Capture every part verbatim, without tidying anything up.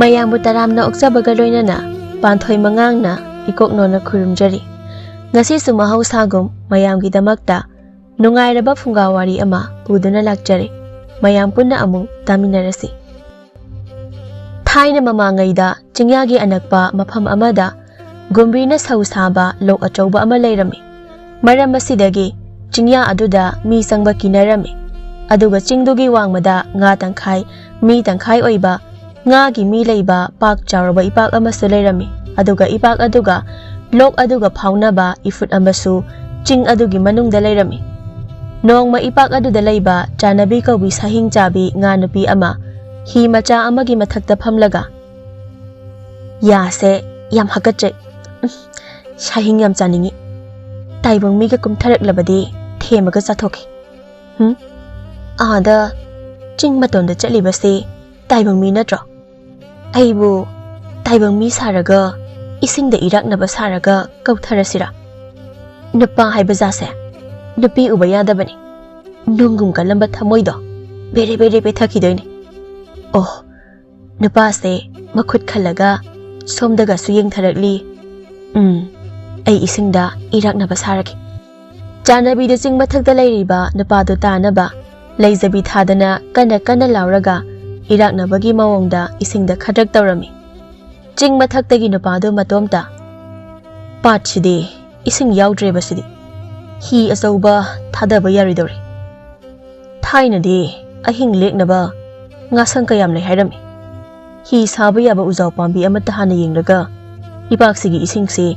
ꯃꯌꯥꯝꯕꯨ ꯇꯔꯥꯝꯅ ꯑꯣꯛꯆꯕꯒ ꯂꯣꯏꯅꯅ ꯄꯥꯟꯊꯣꯏ ꯃꯉꯥꯡꯅ ꯏꯀꯣꯛꯅꯣꯅ ꯈꯨꯔꯨꯝꯖꯔꯤ꯫ ꯉꯁꯤꯁꯨ ꯃꯍꯧꯁꯥꯒꯨꯝ ꯃꯌꯥꯝꯒꯤꯗꯃꯛꯇ ꯅꯨꯡꯉꯥꯏꯔꯕ ꯐꯨꯡꯒꯥ ꯋꯥꯔꯤ ꯑꯃ ꯄꯨꯗꯨꯅ ꯂꯥꯛꯆꯔꯦ꯫ ꯃꯌꯥꯝ ꯄꯨꯟꯅ ꯑꯃꯨꯛ ꯇꯥꯃꯤꯟꯅꯔꯁꯤ꯫ ꯊꯥꯏꯅ ꯃꯃꯥꯡꯉꯩꯗ ꯆꯤꯡꯌꯥꯒꯤ ꯑꯅꯛꯄ ꯃꯐꯝ ꯑꯃꯗ ꯒꯨꯝꯕꯤꯅ ꯁꯧ ꯁꯥꯕ ꯂꯣꯛ ꯑꯆꯧꯕ ꯑꯃ ꯂꯩꯔꯝꯃꯤ꯫ ꯃꯔꯝ ꯑꯁꯤꯗꯒꯤ ꯆꯤꯡꯌꯥ ꯑꯗꯨꯗ ꯃꯤ ꯆꯪꯕ ꯀꯤꯅꯔꯝꯃꯤ꯫ ꯑꯗꯨꯒ ꯆꯤꯡꯗꯨꯒꯤ ꯋꯥꯡꯃꯗ ꯉꯥ ꯇꯪꯈꯥꯏ, ꯃꯤ ꯇꯪꯈꯥꯏ ꯑꯣꯏꯕ ꯉꯥꯒꯤ ꯃꯤ ꯂꯩꯕ ꯄꯥꯛ ꯆꯥꯎꯔꯕ ꯏꯄꯥꯛ ꯑꯃꯁꯨ ꯂꯩꯔꯝꯃꯤ꯫ ꯑꯗꯨꯒ ꯏꯄꯥꯛ ꯑꯗꯨꯒ ꯂꯣꯛ ꯑꯗꯨꯒ ꯐꯥꯎꯅꯕ ꯏꯐꯨꯠ ꯑꯃꯁꯨ ꯆꯤꯡ ꯑꯗꯨꯒꯤ ꯃꯅꯨꯡꯗ ꯂꯩꯔꯝꯃꯤ꯫ ꯅꯣꯡꯃ ꯏꯄꯥꯛ ꯑꯗꯨꯗ ꯂꯩꯕ ꯆꯥꯅꯕꯤ ꯀꯧꯕꯤ ꯁꯥꯍꯤꯡ ꯆꯥꯕꯤ ꯉꯥ ꯅꯨꯄꯤ ꯑꯃ ꯍꯤ ꯃꯆꯥ ꯑꯃꯒꯤ ꯃꯊꯛꯇ ꯐꯝꯂꯒ, "ꯌꯥꯁꯦ ꯌꯥꯝ ꯍꯥꯀꯠꯆꯩ꯫ ꯎꯝ, ꯁꯥꯍꯤꯡ ꯌꯥꯝ ꯆꯥꯅꯤꯡꯉꯤ꯫ ꯇꯥꯏꯕꯪ ꯃꯤꯒ ꯀꯨꯝꯊꯔꯛꯂꯕꯗꯤ ꯊꯦꯝꯃꯒ ꯆꯥꯊꯣꯛꯀꯦ꯫ ꯎꯝ, ꯑꯥꯗ ꯆꯤꯡ ꯃꯇꯣꯟꯗ ꯆꯠꯂꯤꯕꯁꯤ ꯇꯥꯏꯕꯪ ꯃꯤ ꯅꯠꯇ꯭ꯔꯣ? ꯑꯩꯕꯨ ꯇꯥꯏꯕꯪ ꯃꯤ ꯁꯥꯔꯒ, ꯏꯁꯤꯡꯗ ꯏꯔꯥꯛꯅꯕ ꯁꯥꯔꯒ ꯀꯧꯊꯔꯁꯤꯔꯥ? ꯅꯨꯄꯥ ꯍꯥꯏꯕ ꯖꯥꯠꯁꯦ ꯅꯨꯄꯤ ꯎꯕ ꯌꯥꯗꯕꯅꯤ꯫ ꯅꯨꯡꯒꯨꯝ ꯀꯜꯂꯝꯕ ꯊꯃꯣꯏꯗꯣ ꯕꯦꯔꯦ ꯕꯦꯔꯦ ꯄꯦꯊꯈꯤꯗꯣꯏꯅꯤ꯫ ꯑꯣ, ꯅꯨꯄꯥꯁꯦ ꯃꯈꯨꯠ ꯈꯜꯂꯒ ꯁꯣꯝꯗꯒꯁꯨ ꯌꯦꯡꯊꯔꯛꯂꯤ꯫ ꯎꯝ, ꯑꯩ ꯏꯁꯤꯡꯗ ꯏꯔꯥꯛꯅꯕ ꯁꯥꯔꯒꯦ꯫" ꯆꯥꯅꯕꯤꯗ ꯆꯤꯡ ꯃꯊꯛꯇ ꯂꯩꯔꯤꯕ ꯅꯨꯄꯥꯗꯨ ꯇꯥꯅꯕ ꯂꯩꯖꯕꯤ ꯊꯥꯗꯅ ꯀꯟꯅ ꯀꯟꯅ ꯂꯥꯎꯔꯒ ꯏꯔꯥꯛꯅꯕꯒꯤ ꯃꯑꯣꯡꯗ ꯏꯁꯤꯡꯗ ꯈꯗ꯭ꯔꯛ ꯇꯧꯔꯝꯃꯤ꯫ ꯆꯤꯡ ꯃꯊꯛꯇꯒꯤ ꯅꯨꯄꯥꯗꯨ ꯃꯇꯣꯝꯇ, "ꯄꯥꯠꯁꯤꯗꯤ ꯏꯁꯤꯡ ꯌꯥꯎꯗ꯭ꯔꯦꯕ ꯁꯤꯗꯤ꯫ ꯍꯤ ꯑꯆꯧꯕ ꯊꯥꯗꯕ ꯌꯥꯔꯣꯏꯗꯧꯔꯤ꯫ ꯊꯥꯏꯅꯗꯤ ꯑꯍꯤꯡ ꯂꯦꯛꯅꯕ ꯉꯥꯁꯪ ꯀꯌꯥꯝ ꯂꯩ ꯍꯥꯏꯔꯝꯃꯤ꯫ ꯍꯤ ꯁꯥꯕ ꯌꯥꯕ ꯎꯖꯥꯎ ꯄꯥꯝꯕꯤ ꯑꯃꯠꯇ ꯍꯥꯟꯅ ꯌꯦꯡꯂꯒ ꯏꯄꯥꯛꯁꯤꯒꯤ ꯏꯁꯤꯡꯁꯤ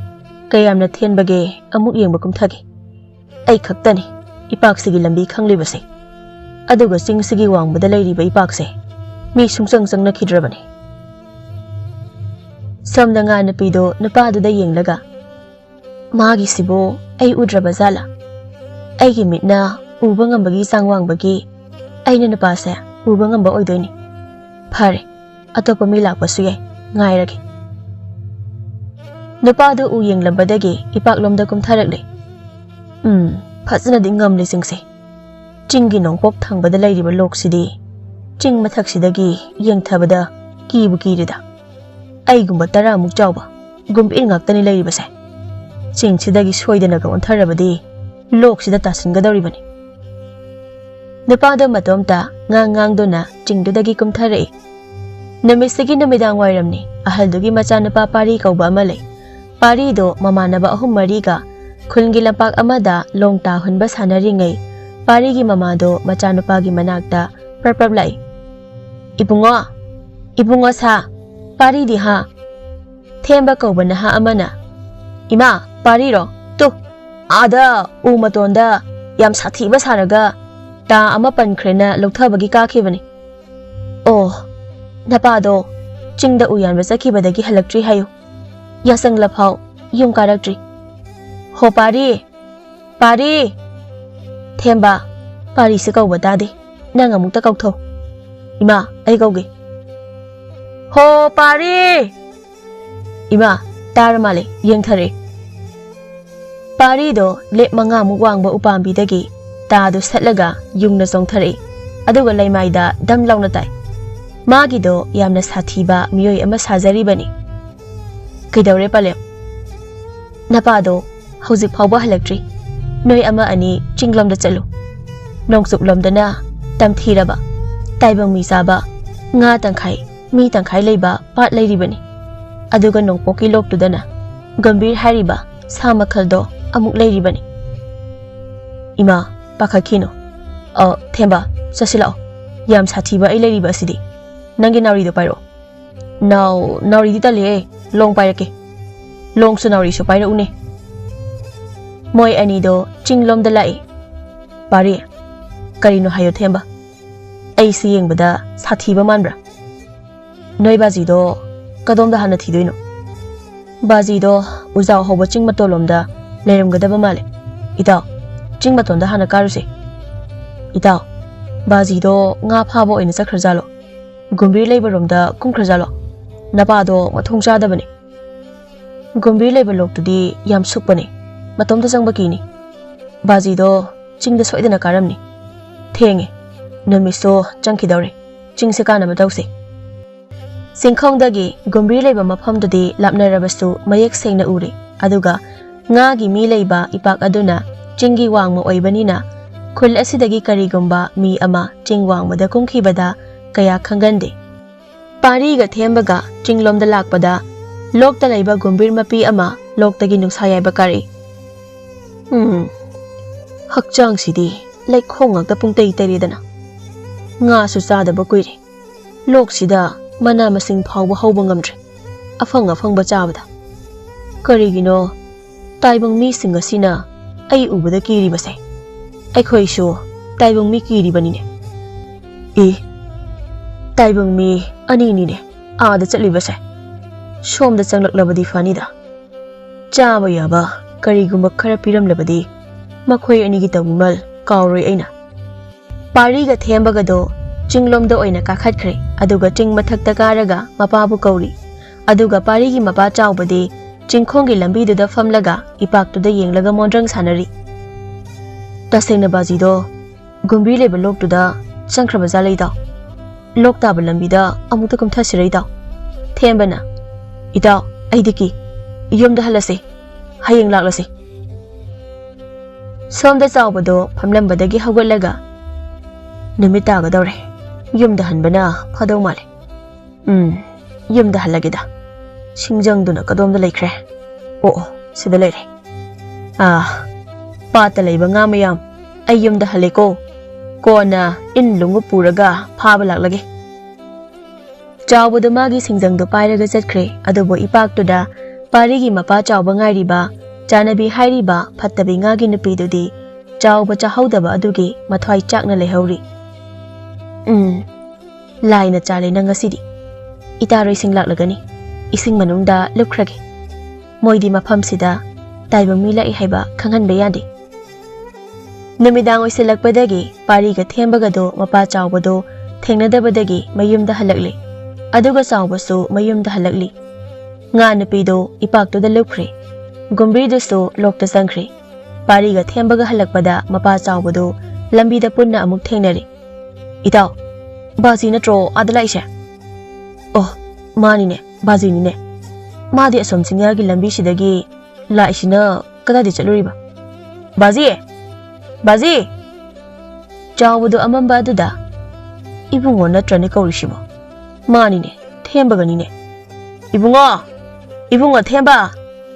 ꯀꯌꯥꯝꯅ ꯊꯦꯟꯕꯒꯦ ꯑꯃꯨꯛ ꯌꯦꯡꯕ ꯀꯨꯝꯊꯒꯦ꯫ ꯑꯩ ꯈꯛꯇꯅꯤ ꯏꯄꯥꯛꯁꯤꯒꯤ ꯂꯝꯕꯤ ꯈꯪꯂꯤꯕꯁꯦ꯫ ꯑꯗꯨꯒ ꯆꯤꯡꯁꯤꯒꯤ ꯋꯥꯡꯃꯗ ꯂꯩꯔꯤꯕ ꯏꯄꯥꯛꯁꯦ ꯃꯤ ꯁꯨꯡꯆꯪ ꯆꯪꯅꯈꯤꯗ꯭ꯔꯕꯅꯤ꯫" ꯁꯣꯝꯗ ꯉꯥ ꯅꯨꯄꯤꯗꯣ ꯅꯨꯄꯥꯗꯨꯗ ꯌꯦꯡꯂꯒ, "ꯃꯥꯒꯤꯁꯤꯕꯨ ꯑꯩ ꯎꯗ꯭ꯔꯕ ꯖꯥꯠꯂꯥ? ꯑꯩꯒꯤ ꯃꯤꯠꯅ ꯎꯕ ꯉꯝꯕꯒꯤ ꯆꯥꯡ ꯋꯥꯡꯕꯒꯤ ꯑꯩꯅ ꯅꯨꯄꯥꯁꯦ ꯎꯕ ꯉꯝꯕ ꯑꯣꯏꯗꯣꯏꯅꯤ꯫ ꯐꯔꯦ, ꯑꯇꯣꯞꯄ ꯃꯤ ꯂꯥꯛꯄꯁꯨ ꯌꯥꯏ, ꯉꯥꯏꯔꯒꯦ꯫" ꯅꯨꯄꯥꯗꯨ ꯎ ꯌꯦꯡꯂꯝꯕꯗꯒꯤ ꯏꯄꯥꯛꯂꯣꯝꯗ ꯀꯨꯝꯊꯔꯛꯂꯦ꯫ ꯎꯝ, ꯐꯖꯅꯗꯤ ꯉꯝꯂꯦ ꯆꯤꯡꯁꯦ꯫ ꯆꯤꯡꯒꯤ ꯅꯣꯡꯄꯣꯛ ꯊꯪꯕꯗ ꯂꯩꯔꯤꯕ ꯂꯣꯛꯁꯤꯗꯤ ꯆꯤꯡ ꯃꯊꯛꯁꯤꯗꯒꯤ ꯌꯦꯡꯊꯕꯗ ꯀꯤꯕꯨ ꯀꯤꯔꯦꯗ꯫ ꯑꯩꯒꯨꯝꯕ ꯇꯔꯥꯃꯨꯛ ꯆꯥꯎꯕ ꯒꯨꯝꯚꯤꯔ ꯉꯥꯛꯇꯅꯤ ꯂꯩꯔꯤꯕꯁꯦ꯫ ꯆꯤꯡꯁꯤꯗꯒꯤ ꯁꯣꯏꯗꯅꯒ ꯑꯣꯟꯊꯔꯕꯗꯤ ꯂꯣꯛꯁꯤꯗ ꯇꯥꯁꯤꯟꯒꯗꯧꯔꯤꯕꯅꯤ꯫ ꯅꯨꯄꯥꯗꯣ ꯃꯇꯣꯝꯇ ꯉꯥꯡ ꯉꯥꯡꯗꯨꯅ ꯆꯤꯡꯗꯨꯗꯒꯤ ꯀꯨꯝꯊꯔꯛꯏ꯫ ꯅꯨꯃꯤꯠꯁꯤꯒꯤ ꯅꯨꯃꯤꯗꯥꯡ ꯋꯥꯏꯔꯝꯅꯤ꯫ ꯑꯍꯜꯗꯨꯒꯤ ꯃꯆꯥꯅꯨꯄꯥ ꯄꯥꯔꯤ ꯀꯧꯕ ꯑꯃ ꯂꯩ꯫ ꯄꯥꯔꯤꯗꯣ ꯃꯃꯥꯟꯅꯕ ꯑꯍꯨꯝ ꯃꯔꯤꯒ ꯈꯨꯜꯒꯤ ꯂꯝꯄꯥꯛ ꯑꯃꯗ ꯂꯣꯡ ꯇꯥ ꯍꯨꯟꯕ ꯁꯥꯟꯅꯔꯤꯉꯩ, ꯄꯥꯔꯤꯒꯤ ꯃꯃꯥꯗꯣ ꯃꯆꯥꯅꯨꯄꯥꯒꯤ ꯃꯅꯥꯛꯇ ꯄ꯭ꯔꯞ ꯄ꯭ꯔꯞ ꯂꯥꯛꯏ꯫ "ꯏꯕꯨꯡꯉꯣ, ꯏꯕꯨꯡꯉꯣ ꯁꯥ, ꯄꯥꯔꯤꯗꯤ ꯍꯥ?" ꯊꯦꯝꯕ ꯀꯧꯕ ꯅꯍꯥ ꯑꯃꯅ, "ꯏꯃꯥ, ꯄꯥꯔꯤꯔꯣ? ꯇꯨ, ꯑꯥꯗ ꯎ ꯃꯇꯣꯟꯗ ꯌꯥꯝ ꯁꯥꯊꯤꯕ ꯁꯥꯔꯒ ꯇꯥ ꯑꯃ ꯄꯟꯈ꯭ꯔꯦꯅ ꯂꯧꯊꯕꯒꯤ ꯀꯥꯈꯤꯕꯅꯤ꯫ ꯑꯣ, ꯅꯄꯥꯗꯣ ꯆꯤꯡꯗ ꯎ ꯌꯥꯟꯕ ꯆꯠꯈꯤꯕꯗꯒꯤ ꯍꯜꯂꯛꯇ꯭ꯔꯤ ꯍꯥꯏꯌꯨ꯫ ꯌꯥꯆꯪꯂꯐꯥꯎ ꯌꯨꯝ ꯀꯥꯔꯛꯇ꯭ꯔꯤ꯫ ꯍꯣ ꯄꯥꯔꯤ, ꯄꯥꯔꯤ!" "ꯊꯦꯝꯕ, ꯄꯥꯔꯤꯁꯦ ꯀꯧꯕ ꯇꯥꯗꯦ꯫ ꯅꯪ ꯑꯃꯨꯛꯇ ꯀꯧꯊꯧ꯫" "ꯏꯃꯥ, ꯑꯩ ꯀꯧꯒꯦ꯫ ꯍꯣ ꯄꯥꯔꯤ!" ꯏꯃꯥ, ꯇꯥꯔ ꯃꯥꯜꯂꯦ, ꯌꯦꯡꯊꯔꯦ꯫ ꯄꯥꯔꯤꯗꯣ ꯂꯦꯞ ꯃꯉꯥꯃꯨꯛ ꯋꯥꯡꯕ ꯎꯄꯥꯝꯕꯤꯗꯒꯤ ꯇꯥꯗꯨ ꯁꯠꯂꯒ ꯌꯨꯡꯅ ꯆꯣꯡꯊꯔꯛꯏ꯫ ꯑꯗꯨꯒ ꯂꯩꯃꯥꯏꯗ ꯗꯝ ꯂꯥꯎꯅ ꯇꯥꯏ꯫ ꯃꯥꯒꯤꯗꯣ ꯌꯥꯝꯅ ꯁꯥꯊꯤꯕ ꯃꯤꯑꯣꯏ ꯑꯃ ꯁꯥꯖꯔꯤꯕꯅꯤ꯫ "ꯀꯩꯗꯧꯔꯦ ꯄꯂꯦꯝ?" "ꯅꯄꯥꯗꯣ ꯍꯧꯖꯤꯛ ꯐꯥꯎꯕ ꯍꯜꯂꯛꯇ꯭ꯔꯤ꯫ ꯅꯣꯏ ꯑꯃ ꯑꯅꯤ ꯆꯤꯡꯂꯣꯝꯗ ꯆꯠꯂꯨ꯫ ꯅꯣꯡꯆꯨꯞꯂꯣꯝꯗꯅ ꯇꯝꯊꯤꯔꯕ, ꯇꯥꯏꯕꯪ ꯃꯤ ꯆꯥꯕ, ꯉꯥ ꯇꯪꯈꯥꯏ, ꯃꯤ ꯇꯪꯈꯥꯏ ꯂꯩꯕ ꯄꯥꯠ ꯂꯩꯔꯤꯕꯅꯤ꯫ ꯑꯗꯨꯒ ꯅꯣꯡꯄꯣꯛꯀꯤ ꯂꯣꯛꯇꯨꯗꯅ ꯒꯝꯚꯤꯔ ꯍꯥꯏꯔꯤꯕ ꯁꯥ ꯃꯈꯜꯗꯣ ꯑꯃꯨꯛ ꯂꯩꯔꯤꯕꯅꯤ꯫" "ꯏꯃꯥ, ꯄꯥꯈꯠꯈꯤꯅꯨ꯫ ꯑ, ꯊꯦꯝꯕ, ꯆꯠꯁꯤꯜꯂꯛꯑꯣ꯫ ꯌꯥꯝ ꯁꯥꯊꯤꯕ ꯑꯩ ꯂꯩꯔꯤꯕ ꯑꯁꯤꯗꯤ꯫ ꯅꯪꯒꯤ ꯅꯥꯎꯔꯤꯗꯣ ꯄꯥꯏꯔꯛꯑꯣ꯫" "ꯅꯥꯎ-, ꯅꯥꯎꯔꯤꯗꯤ ꯇꯜꯂꯦꯍꯦ꯫ ꯂꯣꯡ ꯄꯥꯏꯔꯛꯀꯦ꯫ ꯂꯣꯡꯁꯨ ꯅꯥꯎꯔꯤꯁꯨ ꯄꯥꯏꯔꯛꯎꯅꯦ꯫" ꯃꯣꯏ ꯑꯅꯤꯗꯣ ꯆꯤꯡꯂꯣꯝꯗ ꯂꯥꯛꯏ꯫ "ꯄꯥꯔꯤ, ꯀꯔꯤꯅꯣ ꯍꯥꯏꯌꯣ ꯊꯦꯝꯕ꯫ ꯑꯩꯁꯤ ꯌꯦꯡꯕꯗ ꯁꯥꯊꯤꯕ ꯃꯥꯟꯕ꯭ꯔꯥ?" "ꯅꯣꯏ ꯕꯥꯖꯤꯗꯣ ꯀꯗꯣꯝꯗ ꯍꯥꯟꯅ ꯊꯤꯗꯣꯏꯅꯣ?" "ꯕꯥꯖꯤꯗꯣ ꯎꯖꯥꯎ ꯍꯧꯕ ꯆꯤꯡ ꯃꯇꯣꯜꯂꯣꯝꯗ ꯂꯩꯔꯝꯒꯗꯕ ꯃꯥꯜꯂꯦ꯫ ꯏꯇꯥꯎ, ꯆꯤꯡ ꯃꯇꯣꯟꯗ ꯍꯥꯟꯅ ꯀꯥꯔꯨꯁꯦ꯫" "ꯏꯇꯥꯎ, ꯕꯥꯖꯤꯗꯣ ꯉꯥ ꯐꯥꯕ ꯑꯣꯏꯅ ꯆꯠꯈ꯭ꯔꯖꯥꯠꯂꯣ? ꯒꯨꯝꯚꯤꯔ ꯂꯩꯕꯔꯣꯝꯗ ꯀꯨꯝꯈ꯭ꯔꯖꯥꯠꯂꯣ? ꯅꯄꯥꯗꯣ ꯃꯊꯣꯡ ꯆꯥꯗꯕꯅꯤ꯫ ꯒꯨꯝꯚꯤꯔ ꯂꯩꯕ ꯂꯣꯛꯇꯨꯗꯤ ꯌꯥꯝ ꯁꯨꯛꯄꯅꯤ꯫ ꯃꯇꯣꯝꯇ ꯆꯪꯕ ꯀꯤꯅꯤ꯫ ꯕꯥꯖꯤꯗꯣ ꯆꯤꯡꯗ ꯁꯣꯏꯗꯅ ꯀꯥꯔꯝꯅꯤ꯫ ꯊꯦꯡꯉꯦ꯫ ꯅꯨꯃꯤꯠꯁꯨ ꯆꯪꯈꯤꯗꯧꯔꯦ꯫ ꯆꯤꯡꯁꯦ ꯀꯥꯅꯕ ꯇꯧꯁꯦ꯫" ꯆꯤꯡꯈꯣꯡꯗꯒꯤ ꯒꯨꯝꯕꯤꯔ ꯂꯩꯕ ꯃꯐꯝꯗꯨꯗꯤ ꯂꯥꯞꯅꯔꯕꯁꯨ ꯃꯌꯦꯛ ꯁꯦꯡꯅ ꯎꯔꯦ꯫ ꯑꯗꯨꯒ ꯉꯥꯒꯤ ꯃꯤ ꯂꯩꯕ ꯏꯄꯥꯛ ꯑꯗꯨꯅ ꯆꯤꯡꯒꯤ ꯋꯥꯡꯃ ꯑꯣꯏꯕꯅꯤꯅ ꯈꯨꯜ ꯑꯁꯤꯗꯒꯤ ꯀꯔꯤꯒꯨꯝꯕ ꯃꯤ ꯑꯃ ꯆꯤꯡ ꯋꯥꯡꯃꯗ ꯀꯨꯝꯈꯤꯕꯗ ꯀꯌꯥ ꯈꯪꯒꯟꯗꯦ꯫ ꯄꯥꯔꯤꯒ ꯊꯦꯝꯕꯒ ꯆꯤꯡꯂꯣꯝꯗ ꯂꯥꯛꯄꯗ ꯂꯣꯛꯇ ꯂꯩꯕ ꯒꯨꯝꯕꯤꯔ ꯃꯄꯤ ꯑꯃ ꯂꯣꯛꯇꯒꯤ ꯅꯨꯡꯁꯥ ꯌꯥꯏꯕ ꯀꯥꯔꯛꯏ꯫ "ꯎꯝ, ꯍꯛꯆꯥꯡꯁꯤꯗꯤ ꯂꯩꯈꯣꯡ ꯉꯥꯛꯇ ꯄꯨꯡꯇꯩ ꯇꯩꯔꯦꯗꯅ꯫ ꯉꯥꯁꯨ ꯆꯥꯗꯕ ꯀꯨꯏꯔꯦ꯫ ꯂꯣꯛꯁꯤꯗ ꯃꯅꯥ ꯃꯁꯤꯡ ꯐꯥꯎꯕ ꯍꯧꯕ ꯉꯝꯗ꯭ꯔꯦ, ꯑꯐꯪ ꯑꯐꯪꯕ ꯆꯥꯕꯗ꯫ ꯀꯔꯤꯒꯤꯅꯣ ꯇꯥꯏꯕꯪ ꯃꯤꯁꯤꯡ ꯑꯁꯤꯅ ꯑꯩ ꯎꯕꯗ ꯀꯤꯔꯤꯕꯁꯦ? ꯑꯩꯈꯣꯏꯁꯨ ꯇꯥꯏꯕꯪ ꯃꯤ ꯀꯤꯔꯤꯕꯅꯤꯅꯦ꯫" "ꯑꯦ, ꯇꯥꯏꯕꯪ ꯃꯤ ꯑꯅꯤꯅꯤꯅꯦ ꯑꯥꯗ ꯆꯠꯂꯤꯕꯁꯦ꯫ ꯁꯣꯝꯗ ꯆꯪꯂꯛꯂꯕꯗꯤ ꯐꯅꯤꯗ꯫ ꯆꯥꯕ ꯌꯥꯕ ꯀꯔꯤꯒꯨꯝꯕ ꯈꯔ ꯄꯤꯔꯝꯂꯕꯗꯤ ꯃꯈꯣꯏ ꯑꯅꯤꯒꯤ ꯇꯧꯕꯤꯃꯜ ꯀꯥꯎꯔꯣꯏ ꯑꯩꯅ꯫" ꯄꯥꯔꯤꯒ ꯊꯦꯝꯕꯒꯗꯣ ꯆꯤꯡꯂꯣꯝꯗ ꯑꯣꯏꯅ ꯀꯥꯈꯠꯈ꯭ꯔꯦ꯫ ꯑꯗꯨꯒ ꯆꯤꯡ ꯃꯊꯛꯇ ꯀꯥꯔꯒ ꯃꯄꯥꯕꯨ ꯀꯧꯔꯤ꯫ ꯑꯗꯨꯒ ꯄꯥꯔꯤꯒꯤ ꯃꯄꯥ ꯆꯥꯎꯕꯗꯤ ꯆꯤꯡꯈꯣꯡꯒꯤ ꯂꯝꯕꯤꯗꯨꯗ ꯐꯝꯂꯒ ꯏꯄꯥꯛꯇꯨꯗ ꯌꯦꯡꯂꯒ ꯃꯣꯟꯗ꯭ꯔꯪ ꯁꯥꯟꯅꯔꯤ꯫ "ꯇꯁꯦꯡꯅ ꯕꯥꯖꯤꯗꯣ ꯒꯨꯝꯕꯤꯔ ꯂꯩꯕ ꯂꯣꯛꯇꯨꯗ ꯆꯪꯈ꯭ꯔꯕ ꯖꯥꯠꯂ ꯏꯇꯥꯎ? ꯂꯣꯛ ꯇꯥꯕ ꯂꯝꯕꯤꯗ ꯑꯃꯨꯛꯇ ꯀꯨꯝꯊꯁꯤꯔ ꯏꯇꯥꯎ?" ꯊꯦꯝꯕꯅ, "ꯏꯇꯥꯎ, ꯑꯩꯗꯤ ꯀꯤ꯫ ꯌꯨꯝꯗ ꯍꯜꯂꯁꯤ꯫ ꯍꯌꯦꯡ ꯂꯥꯛꯂꯁꯤ꯫" ꯁꯣꯝꯗ ꯆꯥꯎꯕꯗꯣ ꯐꯝꯂꯝꯕꯗꯒꯤ ꯍꯧꯒꯠꯂꯒ, "ꯅꯨꯃꯤꯠ ꯇꯥꯒꯗꯧꯔꯦ꯫ ꯌꯨꯝꯗ ꯍꯟꯕꯅ ꯐꯗꯧ ꯃꯥꯜꯂꯦ꯫ ꯎꯝ, ꯌꯨꯝꯗ ꯍꯜꯂꯒꯦꯗ꯫ ꯁꯤꯡꯖꯪꯗꯨꯅ ꯀꯗꯣꯝꯗ ꯂꯩꯈ꯭ꯔꯦ? ꯑꯣ, ꯑꯣ, ꯁꯤꯗ ꯂꯩꯔꯦ꯫ ꯑꯥ, ꯄꯥꯠꯇ ꯂꯩꯕ ꯉꯥ ꯃꯌꯥꯝ, ꯑꯩ ꯌꯨꯝꯗ ꯍꯜꯂꯦꯀꯣ꯫ ꯀꯣꯟꯅ ꯏꯟ ꯂꯨꯡꯎꯞ ꯄꯨꯔꯒ ꯐꯥꯕ ꯂꯥꯛꯂꯒꯦ꯫" ꯆꯥꯎꯕꯗꯨ ꯃꯥꯒꯤ ꯁꯤꯡꯖꯪꯗꯨ ꯄꯥꯏꯔꯒ ꯆꯠꯈ꯭ꯔꯦ꯫ ꯑꯗꯨꯕꯨ ꯏꯄꯥꯛꯇꯨꯗ ꯄꯥꯔꯤꯒꯤ ꯃꯄꯥ ꯆꯥꯎꯕ ꯉꯥꯏꯔꯤꯕ ꯆꯥꯅꯕꯤ ꯍꯥꯏꯔꯤꯕ ꯐꯠꯇꯕꯤ ꯉꯥꯒꯤ ꯅꯨꯄꯤꯗꯨꯗꯤ ꯆꯥꯎꯕ ꯆꯥꯍꯧꯗꯕ ꯑꯗꯨꯒꯤ ꯃꯊ꯭ꯋꯥꯏ ꯆꯥꯛꯅ ꯂꯩꯍꯧꯔꯤ꯫ "ꯎꯝ, ꯂꯥꯏꯅ ꯆꯥꯜꯂꯦ ꯅꯪ ꯉꯁꯤꯗꯤ꯫ ꯏꯇꯥꯔꯣꯏꯁꯤꯡ ꯂꯥꯛꯂꯒꯅꯤ꯫ ꯏꯁꯤꯡ ꯃꯅꯨꯡꯗ ꯂꯨꯞꯈ꯭ꯔꯒꯦ꯫ ꯃꯣꯏꯗꯤ ꯃꯐꯝꯁꯤꯗ ꯇꯥꯏꯕꯪ ꯃꯤ ꯂꯥꯛꯏ ꯍꯥꯏꯕ ꯈꯪꯍꯟꯕ ꯌꯥꯗꯦ꯫" ꯅꯨꯃꯤꯗꯥꯡ ꯑꯣꯏꯁꯤꯜꯂꯛꯄꯗꯒꯤ ꯄꯥꯔꯤꯒ ꯊꯦꯝꯕꯒꯗꯣ ꯃꯄꯥ ꯆꯥꯎꯕꯗꯣ ꯊꯦꯡꯅꯗꯕꯗꯒꯤ ꯃꯌꯨꯝꯗ ꯍꯜꯂꯛꯂꯤ꯫ ꯑꯗꯨꯒ ꯆꯥꯎꯕꯁꯨ ꯃꯌꯨꯝꯗ ꯍꯜꯂꯛꯂꯤ꯫ ꯉꯥ ꯅꯨꯄꯤꯗꯣ ꯏꯄꯥꯛꯇꯨꯗ ꯂꯨꯞꯈ꯭ꯔꯦ꯫ ꯒꯨꯝꯕꯤꯔꯗꯨꯁꯨ ꯂꯣꯛꯇ ꯆꯪꯈ꯭ꯔꯦ꯫ ꯄꯥꯔꯤꯒ ꯊꯦꯝꯕꯒ ꯍꯜꯂꯛꯄꯗ ꯃꯄꯥ ꯆꯥꯎꯕꯗꯣ ꯂꯝꯕꯤꯗ ꯄꯨꯟꯅ ꯑꯃꯨꯛ ꯊꯦꯡꯅꯔꯦ꯫ "ꯏꯇꯥꯎ, ꯕꯥꯖꯤ ꯅꯠꯇ꯭ꯔꯣ ꯑꯥꯗ ꯂꯥꯛꯏꯁꯦ?" "ꯑꯣ, ꯃꯥꯅꯤꯅꯦ, ꯕꯥꯖꯤꯅꯤꯅꯦ꯫ ꯃꯥꯗꯤ ꯑꯁꯣꯝ ꯆꯤꯡꯌꯥꯒꯤ ꯂꯝꯕꯤꯁꯤꯗꯒꯤ ꯂꯥꯛꯏꯁꯤꯅ ꯀꯗꯥꯏꯗ ꯆꯠꯂꯨꯔꯤꯕ? ꯕꯥꯖꯤ! ꯕꯥꯖꯤ! ꯆꯥꯎꯕꯗꯣ ꯑꯃꯝꯕ ꯑꯗꯨꯗ ꯏꯕꯨꯡꯉꯣ ꯅꯠꯇ꯭ꯔꯅꯦ ꯀꯧꯔꯤꯁꯤꯕꯣ? ꯃꯥꯅꯤꯅꯦ, ꯊꯦꯝꯕꯒꯅꯤꯅꯦ꯫ ꯏꯕꯨꯡꯉꯣ! ꯏꯕꯨꯡꯉꯣ ꯊꯦꯝꯕ!